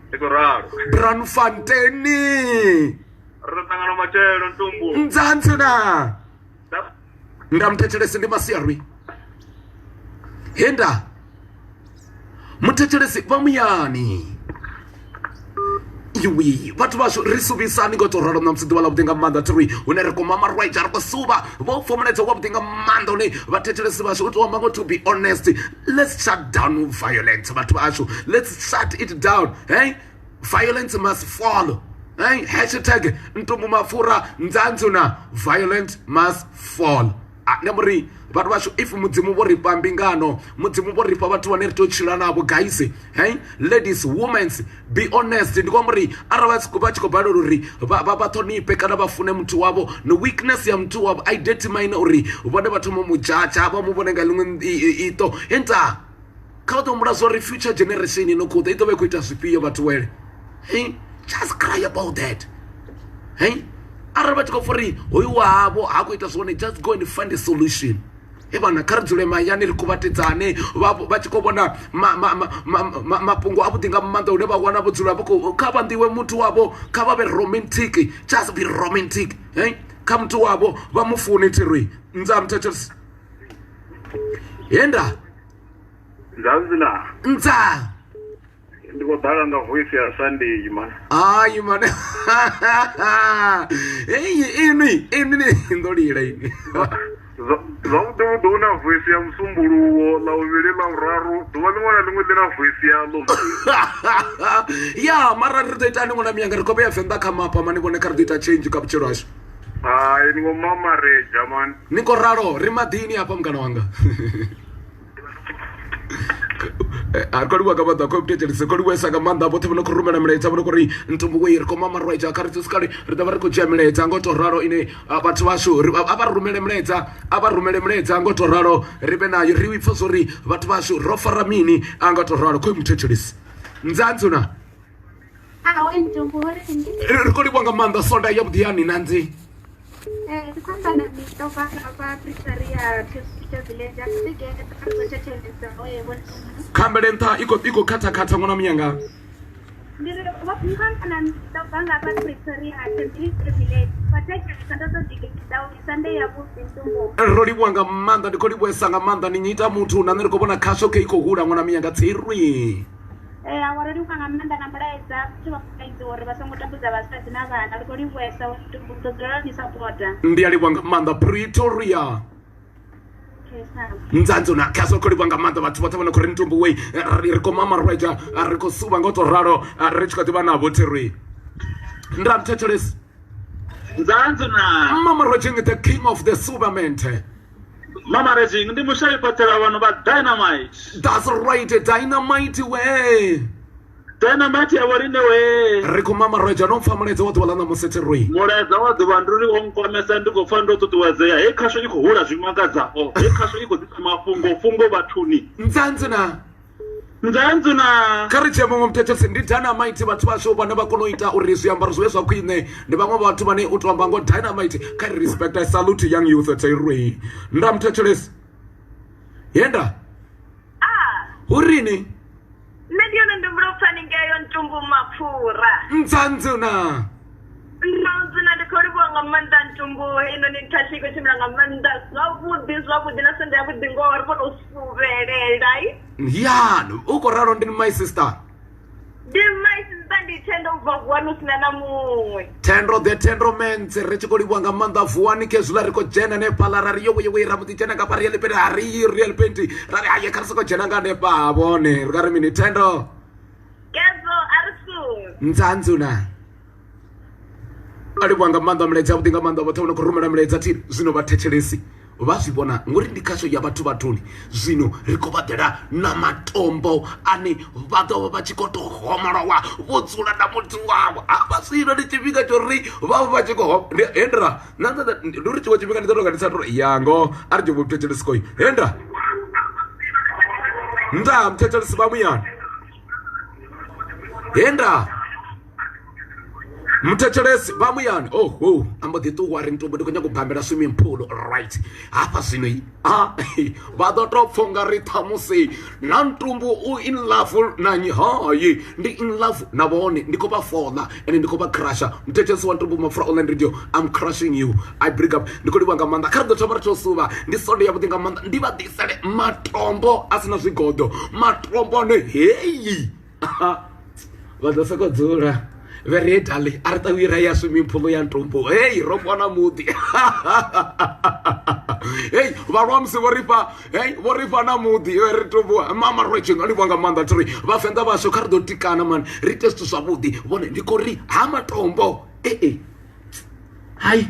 Ndi khou ralo. Braamfontein. Ri ḓo ṱangana matshelo ntumbu. Nzanzi na. Nda muthetshelesi ndi masiari. Henda. Muthetshelesi vha muyani. Iwi vhathu vhashu ri suvhisani ngo to ralo ṋamusi ḓuvha ḽa vhuḓi nga maanḓa thiri hune ri khou mama rwaitsha ri khou suvha vho pfa mulaedza wa vhuḓi nga maanḓa hune vhathetshelesi vhashu u tou amba ngo to be honest, let's shut down violence vhathu vhashu, let's shut it down. Hey, violence must fall. Hey, hashtag ntumbu mapfura nzanzu na violence must fall. Ndi amba uri vhathu vhashu if mudzimu vho ri fha mbingano, mudzimu vho ri fha vhathu vhane ri tea u tshila navho guys. Hey, ladies, womens, be honest. Ndi khou amba uri arali vha tshi khou balelwa uri vha ṱhonifhe kana vha fune muthu wavho, no weakness ya muthu wavho i determine uri vhone vha thoma mu judge, vha mu vhone nga ḽiṅwe iṱo. Henta kha vha ḓo humbula zwa uri future generation ino khou ḓa i ḓo vha i khou ita zwifhio vhathu wele. Hey, just cry about that. Hey, arali vha tshi khou pfa uri hoyu wavho ha khou ita zwone, just go and find a solution. He vhana kha ri dzule mahayani ri kuvhatedzane, vha tshi khou vhona mafhungo avhuḓi nga maanḓa hune vha wana vho dzula vha khou kha vha nḓiwe muthu wavho, kha vha vhe romantic, just be romantic. Hey, kha muthu wavho vha mu fune thiri nza muthetshelesi. Henda Nzanzina. Nza. Ndi khou ḓala nga voice ya Sunday man. Hayi man. Hey inwi inwi ni ndo lila inwi. Zwavhuḓi vhuḓi hu na voice ya musumbuluwo, ḽa vhuvhili, ḽa vhuraru, ḓuvha ḽiṅwe na ḽiṅwe ḽi na voice yaḽo. Ya mara ri ḓo ita ni ṅwana miyanga ri khou vhea Venḓa kha mapa mani vhone kha ri ḓo ita change kha vhutshilo hashu. Hai ni khou mamaredza man. Ni khou ralo ri maḓini hafha mungana wanga. A ri khou livhuwa nga maanḓa khou thetshelesa khou livhuwesa nga maanḓa vhoṱhe vho no khou rumela milaedza vho no khou ri ntumbu wei ri khou mama rwaitsha kha ri sikale ri ḓo vha ri khou dzhia milaedza ngo to ralo ine vhathu vhashu a vha rumele milaedza, a vha rumele milaedza ngo to ralo ri vhe nayo ri pfhe zwori vhathu vhashu ro fara mini a nga to ralo. Khou muthetshelesi nzanzu na Awe ntumbu ho ri ri khou livhuwa nga maanḓa sonda ya vhuḓi yani nanzi. Ri khou amba na Mito vha vha Pretoria Tshisa Village a si gere ri khou thetshelesa we vho Khambele nṱha i khou khatha khatha ṅwana muyanga. Ndi ri vha khou amba na Mito vha nga vha Pretoria Tshisa Village vha thetshelesa ndo to ḓigeḓa uri Sunday ya vhuḓi ntumbu. Ro livhuwa nga maanḓa, ndi khou livhuwesa nga maanḓa ni nyita muthu na nṋe ri khou vhona khasho khe i khou hula ṅwana muyanga tsirwi. Awa ro livhuwa nga maanḓa na mulaedza vhathu vha funaidziwa uri vha songo tambudza vhasadzi na vhana, ri khou livhuwesa uri ri ḓo dzula ni sapota. Ndi a livhuwa nga maanḓa Pretoria. Nzanzo na khasho khou livhuwa nga maanḓa vhathu vhoṱhe vha no khou ri ntumbu wei ri khou mama rwaitsha ri khou suvha ngo to ralo ri tshi kha ḓi vha navho thirwi. Nda muthetshelesi. Nzanzo na Mama Rwetsheng, the king of the supermente. Mama Rwetsheng ndi mushayi fhaṱela vhano vha Dynamite. That's right, Dynamite we. Dynamite ya vho riṋe we. Ri khou mama Rwetsha no pfa mulaedza wa ḓuvha ḽa ṋamusi thirwi. Mulaedza wa ḓuvha ndi uri wo nkwamesa ndi khou pfa ndo ṱuṱuwedzea. Hei khasho i khou hula zwi mangadzaho. Hei khasho i khou ḓisa mafhungo fhungo vhathuni. Nzanzi na Nzanzu na kha ri dzhie muṅwe muthetshelesi ndi Dynamite vhathu vhashu vhane vha kona u ita uri zwiambaro zwi vhe zwa khwine ndi vhaṅwe vhathu vhane u to amba ngo Dynamite kha ri respect I salute young youth thirwi. Nda muthetshelesi. Yenda. Hu rini? Nṋe ndi yone ndi mbulo pfani ngeyo ntumbu mapfura. Nzanzu na Nzanzu na ndi khou livhuwa nga maanḓa ntumbu ino ni khasho i khou tshimbila nga maanḓa zwavhuḓi zwavhuḓi na sende yavhuḓi ngoho ri khou tou suvhelela. Ya u khou ralo ndi my sister. Ndi my sister ndi Thendo ubva Vuwani hu sina na muṅwe. Thendo the Thendo mans ri tshi khou livhuwa nga maanḓa Vuwani khezwiḽa ri khou dzhena hanefhaḽa ra ri yo yo ra mbo ḓi dzhena nga fha Real Paint ha ri Real Paint ra ri haye kha ri sokou dzhena nga hanefha ha vhone ri nga ri mini Thendo. Kezo a ri sungwe. Nzanzu na. A livhuwa nga maanḓa milaedza yavhuḓi nga maanḓa vhoṱhe vho no khou rumela milaedza thi zwino vha thetshelesi vha zwi vhona ngori ndi khasho ya vhathu vhathuni zwino ri khou vha ḓela na matombo ane vha ḓo vha vha tshi khou tou homolowa vho dzula na muthu wavho hafha zwino ndi tshifhinga tsho ri vha vha tshi khou hendra ndi uri tshiṅwe tshifhinga ndi ḓo tonga ndi sa tou yango a ri tshi vho thetshelesi koi hendra. Ndaa muthetshelesi vha muyani. He ndaa. Muthetshelesi vha muyani. Oh ho, ambo ḓi ṱuwa ri ntumbu ndi khou nyaga u bambela swimming pool. Right. Hafha zwino i ah vha ḓo tou pfha unga ri ṱhamusi na ntumbu u in love na nnyi hayi ndi in love na vhone ndi khou vha fola ende ndi khou vha crusher muthetshelesi wa ntumbu mapfura online radio I'm crushing you I break up ndi khou livhuwa nga maanḓa kha ri ḓo thoma ri tshi suvha ndi sonde yavhuḓi nga maanḓa ndi vha ḓisele matombo a si na zwigoḓo matombo ane heyi vha ḓo soko dzula vhe ri dali a ri ṱawi ra ya swimming pool ya ntumbu hei ro fhiwa na muḓi hei vhalwa musi vho ri fha hei vho ri fha na muḓi ri tumbu mama ro tshi nga livhuwa nga maanḓa thi ri vhavenḓa vhashu kha ri ḓo tikana mani ri ite zwithu zwavhuḓi vhone ndi khou ri ha matombo ee hai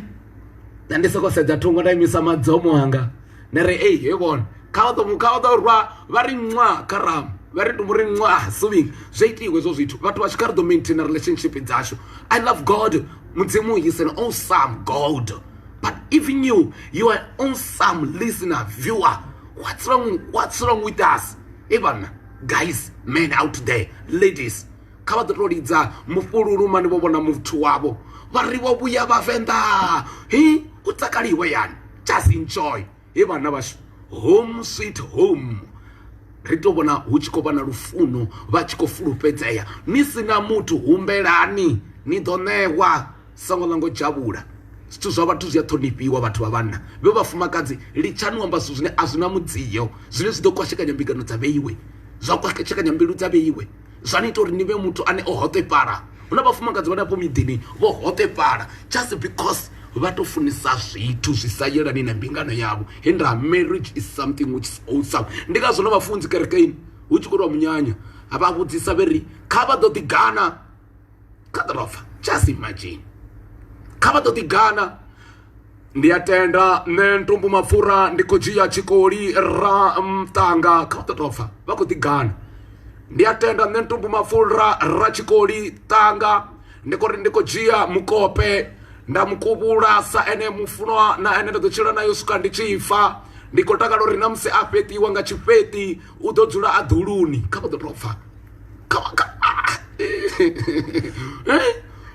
nṋe ndi soko sedza thungo nda imisa madzomo anga nda ri ei he vhone kha vha ḓo kha vha ḓo rwa vha ri nwa kha ramu vha ri ntumbu ri nwa suving zwo itiwe hezwo zwithu vhathu vhashu kha ri ḓo maintain relationship dzashu i love god mudzimu is an awesome god but even you you are awesome listener viewer what's wrong what's wrong with us e vhanna guys men out there ladies kha vha ḓo tou lidza mufhululu mani vho vhona muthu wavho vha ri vho vhuya vhavenḓa hi u takaliwe yani just enjoy he vhana vhashu home sweet home ri to vhona hu tshi khou vha na lufuno vha tshi khou fulufhedzea ni si na muthu humbelani ni ḓo ṋewa songo ḽa ngo dzhavhula zwithu zwa vhathu zwi a ṱhonifhiwa vhathu vha vhanna vhe vhafumakadzi litshani u amba zwithu zwine a zwi na mudzio zwine zwi ḓo kwashekanya mbingano dza vheiwe zwa kwashekanya mbilu dza vheiwe zwa ni ita uri ni vhe muthu ane o hoṱefhala hu na vhafumakadzi vhane afho miḓini vho hoṱefhala just because vha to funisa zwithu zwi sa yelani na mbingano yavho he nda marriage is something which is awesome ndi ngazwo na vhafunzi kerekeni hu tshi khou itiwa munyanya vha vhudzisa vhe ri kha vha ḓo ḓi gana kha ḓorofa just imagine kha vha ḓo ḓi gana ndi a tenda nṋe ntumbu mapfura ndi khou dzhia tshikoli ra mutanga kha vha ḓo tou pfa vha khou ḓi gana ndi a tenda nṋe ntumbu mapfura ra tshikoli tanga ndi khou ri ndi khou dzhia mukope nda mukuvhula sa ene mufunwa na ene nda ḓo tshila nayo swika ndi tshi fa ndi khou takala uri na musi a fheṱiwa nga tshifheṱi u ḓo dzula a ḓuluni kha vha ḓo tou pfa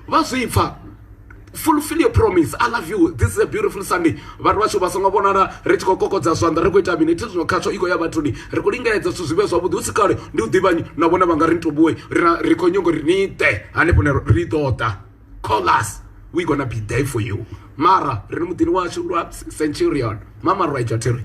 vha zwi pfa fulfill your promise i love you this is a beautiful sunday vhathu vhashu vha songo vhonala ri tshi khou kokodza zwanḓa ri khou ita mini thi zwino khatsho i khou ya vhathuni ri khou lingedza zwithu zwi vhe zwavhuḓi hu si kale ndi u ḓivhanyi na vhone vha nga ri ntubuwe ri khou nyongo ri ni ḓe hanefho ne ri ḓo ḓa call us we gonna be there for you mara ri ni muḓini washu lwa centurion mama rwaitsha thiri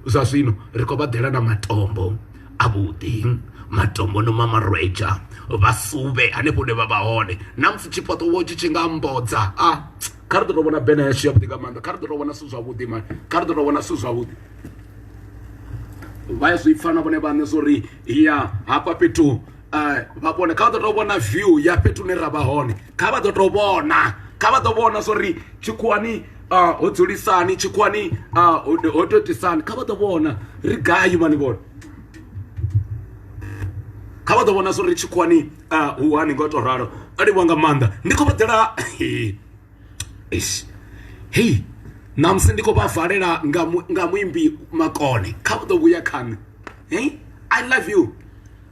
zwa zwino ri khou vha ḓela na matombo avhuḓi matombo no mama rweja vha suvhe hanefho hune vha vha hone na musi tshifhaṱo wo tshi tshi nga mbodza a kha ri ḓo tou vhona bena yashu yavhuḓi nga maanḓa kha ri ḓo tou vhona zwithu zwavhuḓi mani kha ri ḓo tou vhona zwithu zwavhuḓi vha ya zwi pfa na vhone vhaṋe zwo ri ya hafha fhethu vha vhone kha vha ḓo tou vhona view ya fhethu hune ra vha hone kha vha ḓo tou vhona kha vha ḓo vhona zwo ri tshikhuwani ho dzulisani tshikhuwani ho tou itisani kha vha ḓo vhona ri gai mani vhone kha vha ḓo vhona zwo ri tshikhuwani hu hani ngo to ralo a livhuwa nga maanḓa ndi khou vha ḓela hei ṋamusi ndi khou vha valela nga muimbi makone kha vha ḓo vhuya kha nṋe hey i love you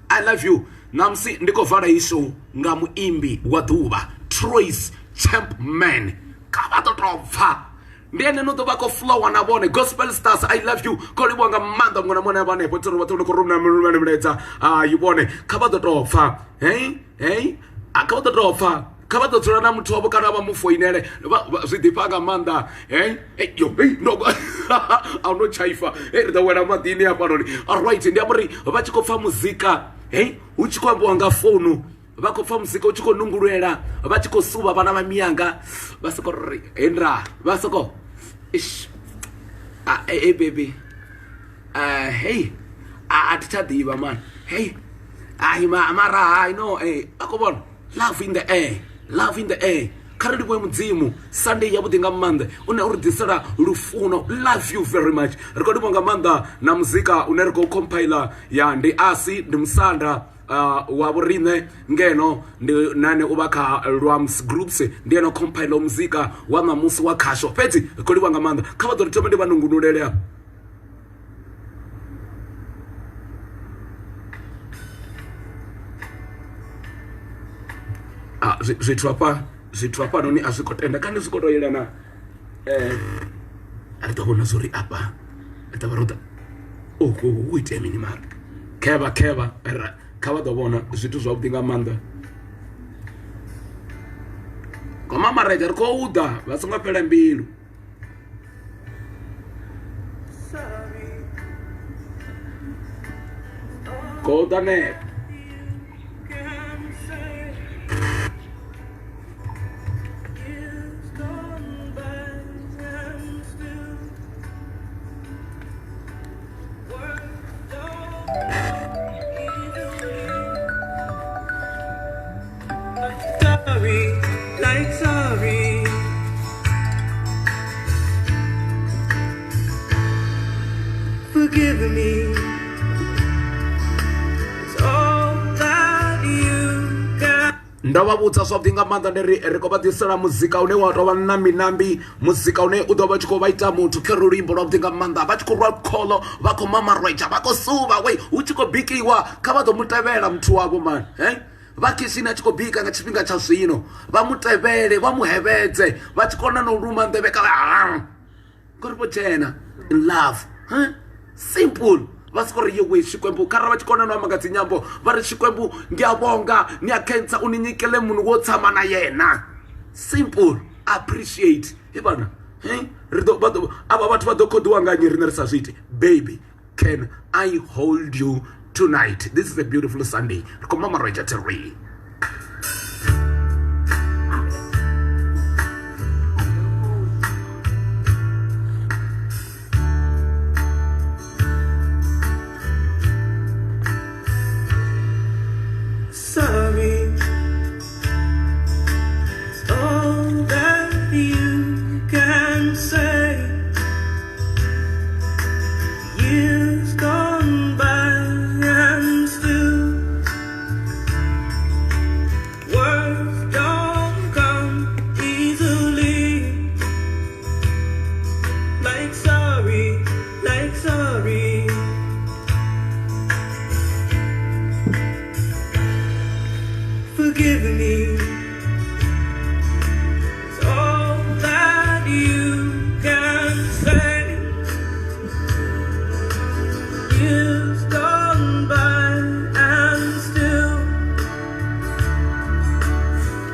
i love you ṋamusi ndi khou vala iyi show nga muimbi wa ḓuvha Troyce Champman kha vha ḓo tou pfa ndi ene no ḓo vha khou flowa na vhone gospel stars i love you kho livhuwa nga maanḓa muṅwe na muṅwe vha hanefho tsiri vhoṱhe vho khou rumela milaedza hai vhone kha vha ḓo tou pfa hei hei a kha vha ḓo tou pfa kha vha ḓo dzula na muthu wavho kana vha mu foinele zwi ḓifha nga maanḓa hei yo hei ndo a no tshaifa hei ri ḓo wela maḓini hafhanoni alright ndi amba uri vha tshi khou pfa muzika hei hu tshi khou ambiwa nga founu vha khou pfa muzika u tshi khou nungululela vha tshi khou suvha vhana vha miyanga vha soko ri hendra vha soko ish ah, hey, hey baby hey a thi tsha ḓivha man hey ai ma mara hai no hey a khou vhona love in the air love in the air kha ri livhuwe mudzimu sunday yavhuḓi nga maanḓa une u ri ḓisela lufuno love you very much ri khou livhuwa nga maanḓa na muzika une ri khou compiler ya ndi asi ndi musanda wa vhoriṋe ngeno ndi nane u vha kha lwams groups ndi ene compile muzika wa ṋamusi wa khasho fhedzi ri khou livhuwa nga maanḓa kha vha ḓo ri thome ndi vha nungunulele afha. Zwithu hafha, zwithu hafhanoni a zwi khou tenda kani zwi khou tou yelana. Ri ḓo vhona zwo ri afha ri ḓo vha ro ḓa hu itea mini mara khevha khevha kha vha ḓo vhona zwithu zwavhuḓi nga maanḓa. Khou mamaredza ri khou ḓa vha songo fhela mbilu. Khou ḓa nep. Sorry, like sorry. Forgive me. It's all that you got. Ndo vha vhudza zwavhuḓi nga maanḓa ndi ri ri khou vha ḓisela muzika une wa tou vha na minambi, muzika une u ḓo vha tshi khou vha ita muthu khe ri luimbo lwavhuḓi nga maanḓa, vha tshi khou rwa kholo, vha khou mamarweja, vha khou suvha we hu tshi khou bikiwa, kha vha ḓo mu tevhela muthu wavho mani vha khishini a tshi khou bika nga tshifhinga tsha zwino, vha mu tevhele, vha mu hevhedze, vha tshi kona na u luma nḓevhe kha ngori vho dzhena in love. Simple. Vha soko ri yewe Xikwembu kha ra vha tshi kona no amba nga dzinyambo vha ri Xikwembu ndi a vhonga ni a khensa u ni nyikele munhu wo tshama na yena. Simple. Appreciate. He vhana ri ḓo vha ḓo avha vhathu vha ḓo khoḓiwa nga nnyi riṋe ri sa zwi iti. Baby, can I hold you tonight? This is a beautiful Sunday. Ri khou mamareja 3. Sorry, it's all that you can say. Years gone by and still words don't come easily. Like sorry, like sorry. Forgive me. It's all that you can say. Years gone by and still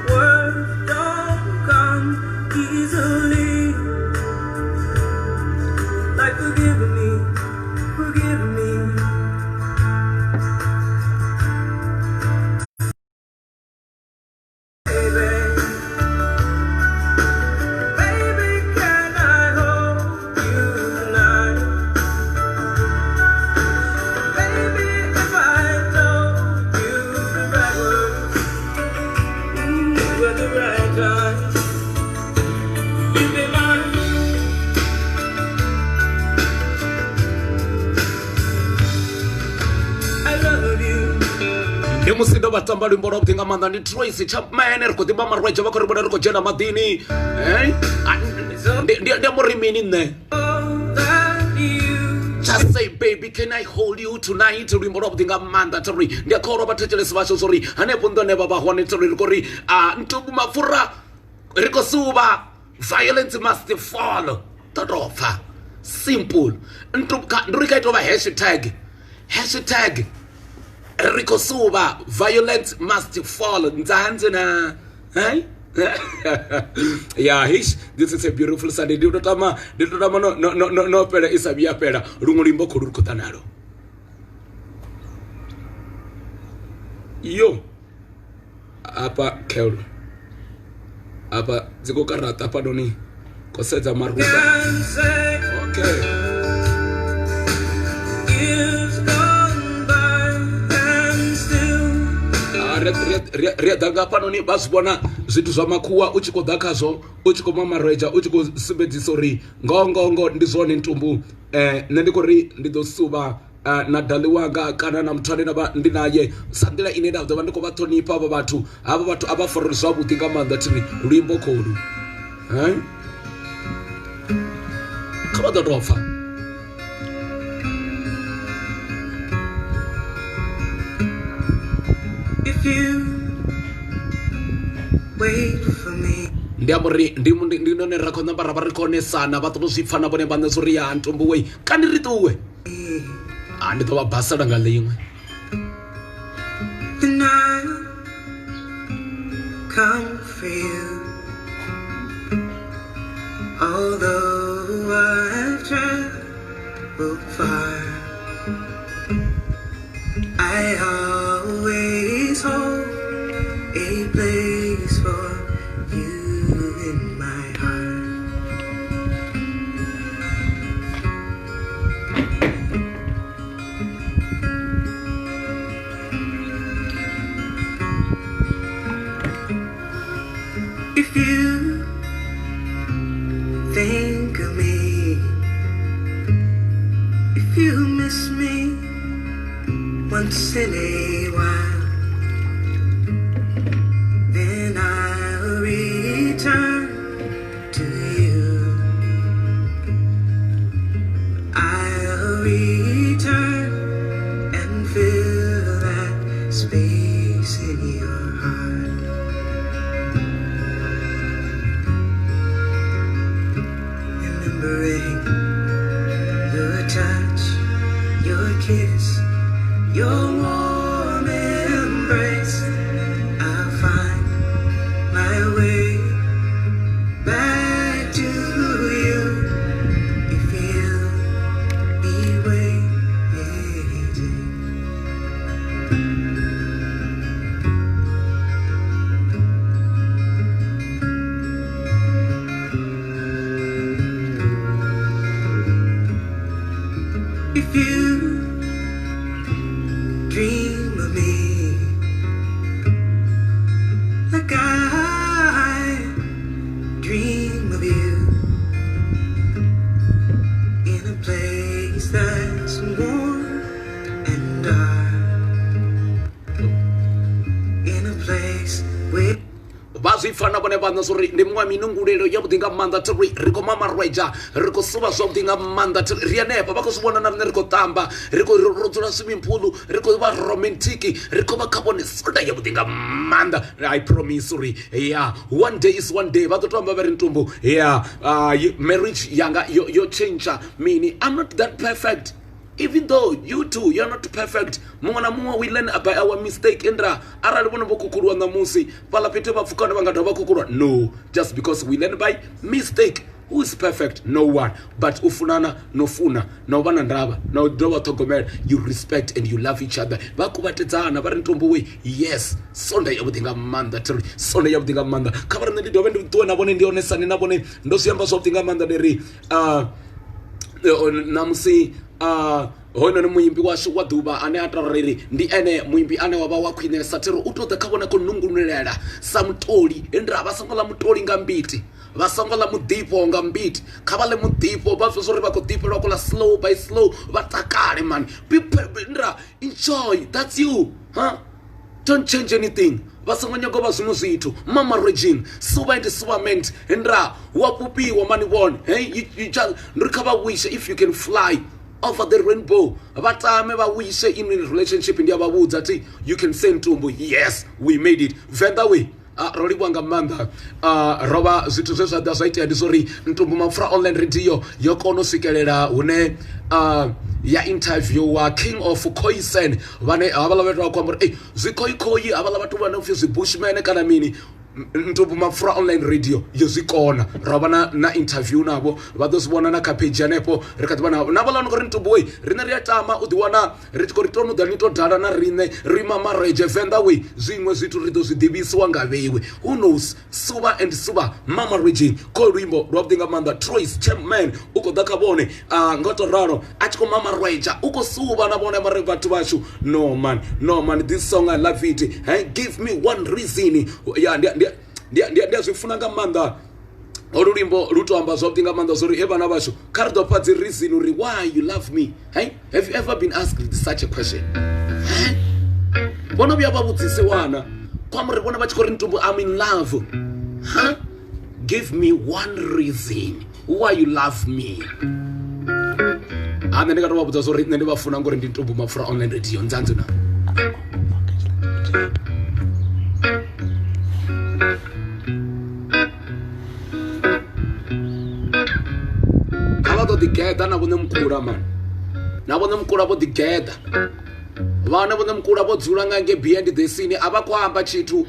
words don't come easily. Like forgive me, forgive me. Baby, baby, can I hold you tonight? Baby, if I told you the right words, at the right time, you'd be mine. I love you. Ndi musi ndo vha tamba luimbo lwavhuḓi nga maanḓa ndi Tracy Chapman, ri khou ḓi mamarweja vha khou ri vhona ri khou dzhena maḓini. Ndi amba uri mini nṋe? Just say baby can I hold you tonight, luimbo lwavhuḓi nga maanḓa ri ndi a kholwa vhathetshelesi vhashu zwo ri hanefho nḓone vha vha hone ri ri khou ri ntumbu mapfura ri khou suvha, violence must fall. Ḓo tou pfa simple. Ndi ri kha ita vha hashtag, hashtag ri khou suvha violence must fall. Nzanzi na yeah, this is a beautiful Sunday. Ndi tou tama no fhela i sa vhuya fhela luṅwe luimbo kholu ri khou ḓa nalo. Yo apa khelo apa dzi khou karaṱa hafhanoni khou sedza maruba. Okay. Ri a ḓa nga hafhanoni vha zwi vhona zwithu zwa makhuwa u tshi khou ḓa khazwo u tshi khou mamareja u tshi khou sumbedzisa uri ngoho ngoho ngoho ndi zwone ntumbu. Nṋe ndi khou ri ndi ḓo suvha na dali wanga kana na muthu ane nda vha ndi naye sa nḓila ine nda ḓo vha ndi khou vha ṱhonifha havha vhathu. Havha vhathu a vha farwi zwavhuḓi nga maanḓa thiri luimbo kholu. Kha vha ḓo tou pfa. If you Wait for me. Ndi amba uri ndi ndi none ra khou namba ra vha ri khou onesana vha ṱoḓa u zwi pfa na vhone vhaṋe zwo ri ya ntumbu wei kani ri ṱuwe a ndi ḓo vha basela nga ḽiṅwe. Then I'll come for you. Although I've traveled far, I always hold a place for you in my heart. If you think of me, if you miss me once in a while, then I'll return to you. I'll return and fill that space in your heart. Remembering your touch, your kiss, your warm embrace, I'll find my way back to you if you'll be waiting. If you dream of me like I dream of you, in a place that's warm and dark, in a place where Vha zwi pfa na vhone vhaṋe zwo uri ndi muṅwe wa minungulelo yavhuḓi nga maanḓa thi ri ri khou mamarweja ri khou suvha zwavhuḓi nga maanḓa thi ri hanefha vha khou zwi vhona na riṋe ri khou tamba ri khou ro dzula swimming pool ri khou vha romantic ri khou vha kha vhone soda yavhuḓi nga maanḓa. I promise uri ya one day is one day vha ḓo to amba vha ri ntumbu ya marriage yanga yo yo tshentsha mini. I'm not that perfect. Even though you too you're not perfect, muṅwe na muṅwe we learn by our mistake. Indra arali vhone vho khukhulwa ṋamusi fhaḽa fhethu vha pfukana vha nga dovha khukhulwa, no, just because we learn by mistake. Who is perfect? No one. But u funana no funa na u vha na ndavha na u dovha ṱhogomela, you respect and you love each other. Vha kuvhatedzana vha ri ntombo we yes sonda yavhuḓi nga maanḓa thiri sonda yavhuḓi nga maanḓa. Kha vha riṋe ndi dovhe ndi ṱuwe na vhone ndi onesane na vhone ndo zwi amba zwavhuḓi nga maanḓa ndi ri ṋamusi hoyunoni muimbi washu wa ḓuvha ane a tori ndi ene muimbi ane wa vha wa khwinesa thiri u tou ḓa kha vhone khou nungunulela sa mutoli nda vha songo ḽa mutoli nga mbiti vha songo ḽa muḓifho nga mbiti kha vha ḽe muḓifho vha pfhe uri vha khou ḓifhelwa khou ḽa slow by slow vha takale mani nda enjoy, that's you, huh? Don't change anything. Vha songo nyaga u vha zwiṅwe zwithu. Mama regime suva and suvament nda wa fhufhiwa mani vhone. Hey, you just ndi ri kha vha wishe if you can fly over the rainbow vha tame vha wishe in a relationship. Ndi a vha vhudza thi you can say ntumbu yes we made it venḓa we ro livhuwa nga maanḓa. Ro vha zwithu zwe zwa ḓa zwa itea ndi zwa uri Ntumbu Mapfura online radio yo kona u swikelela hune ya interviewa King of Khoisan vhane havhaḽa vhathu vha khou amba uri ei zwikhoikhoi havhaḽa vhathu vhane upfhi zwi-bushman kana mini. Ntumbu Mapfura online radio yo zwi kona ra vha na interview navho vha ḓo zwi vhona na kha page hanefho ri kha ḓi vha navho na vhaḽa no khou ri Ntumbu wei riṋe ri a tama u ḓiwana ri tshi khou ri tonu ḓa ni to dala na riṋe ri mamaredzhe venḓa we zwiṅwe zwithu ri ḓo zwi ḓivhisiwa nga vheiwe. Who knows? Suva and suva mama region kho luimbo lwavhuḓi nga maanḓa. Troyce Champman u khou ḓa kha vhone nga to ralo a tshi khou mamaredzha u khou suvha na vhone mare vhathu vhashu no man, no man, this song I love it. Hey, give me one reason. Ya ndi a zwi funa nga maanḓa holu luimbo lu to amba zwavhuḓi nga maanḓa zwori he vhana vhashu kha ri ḓo fha dzi reason uri why you love me. Hey, have you ever been asked such a question? Hey? Vhono vhuya vha vhudzisiwana kwa uri vhone vha tshi khou ri Ntumbu I'm in love. Huh? Give me one reason why you love me. Ha nṋe ndi nga to vha vhudza zwa uri nṋe ndi vha funa ngori ndi Ntumbu Mapfura online radio nzanzu na. vhone mukula mani na vhone mukula vho ḓigeḓa vhana vhone mukula vho dzula nga nge behind the scene a vha khou amba tshithu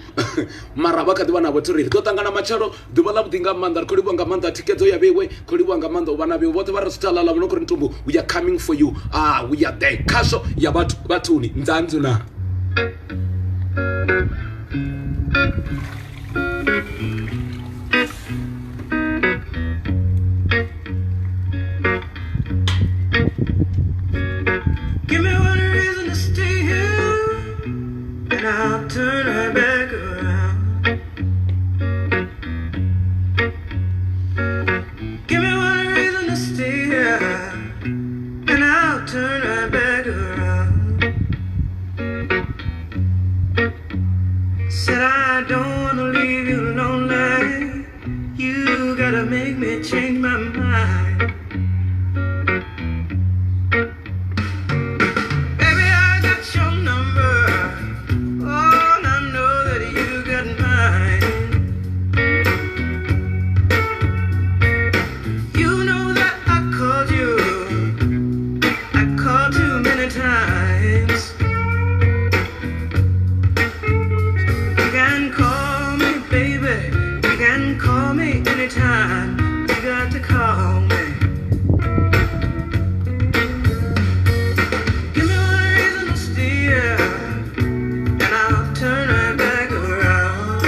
mara vha kha ḓi vha navho thiri ri ḓo ṱangana matshelo ḓuvha ḽa vhuḓi nga maanḓa ri khou livhuwa nga maanḓa thikhedzo ya vheiwe khou livhuwa nga maanḓa u vha na vheiwe vhoṱhe vha ri swithalala vho no khou ri ntumbu we are coming for you ah we are there khasho ya vhathu vhathuni nzanzu na. Give me one reason to stay here, and I'll turn right back around. Give me one reason to stay here, and I'll turn right back around. Said I don't wanna leave you lonely. You gotta make me change my mind. Baby, I got your number. Oh, and I know that you got mine. You know that I called you. I called too many times. You can call me, baby. You can call me anytime. You got to call me. Give me one reason to stay here, and I'll turn right back around.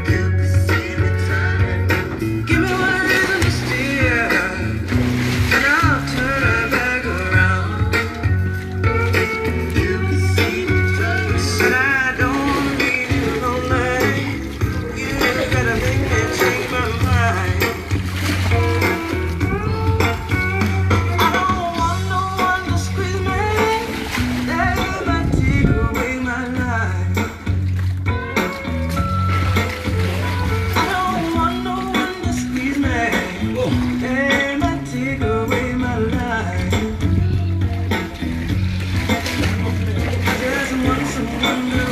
You can see me turning. Give me one reason to stay here, and I'll turn right back around. You can see me turning. Said I don't wanna leave you lonely. You gotta make me change my mind. I don't want no one to squeeze me. They might take away my life. I don't want no one to squeeze me. They might take away my life. I just want someone to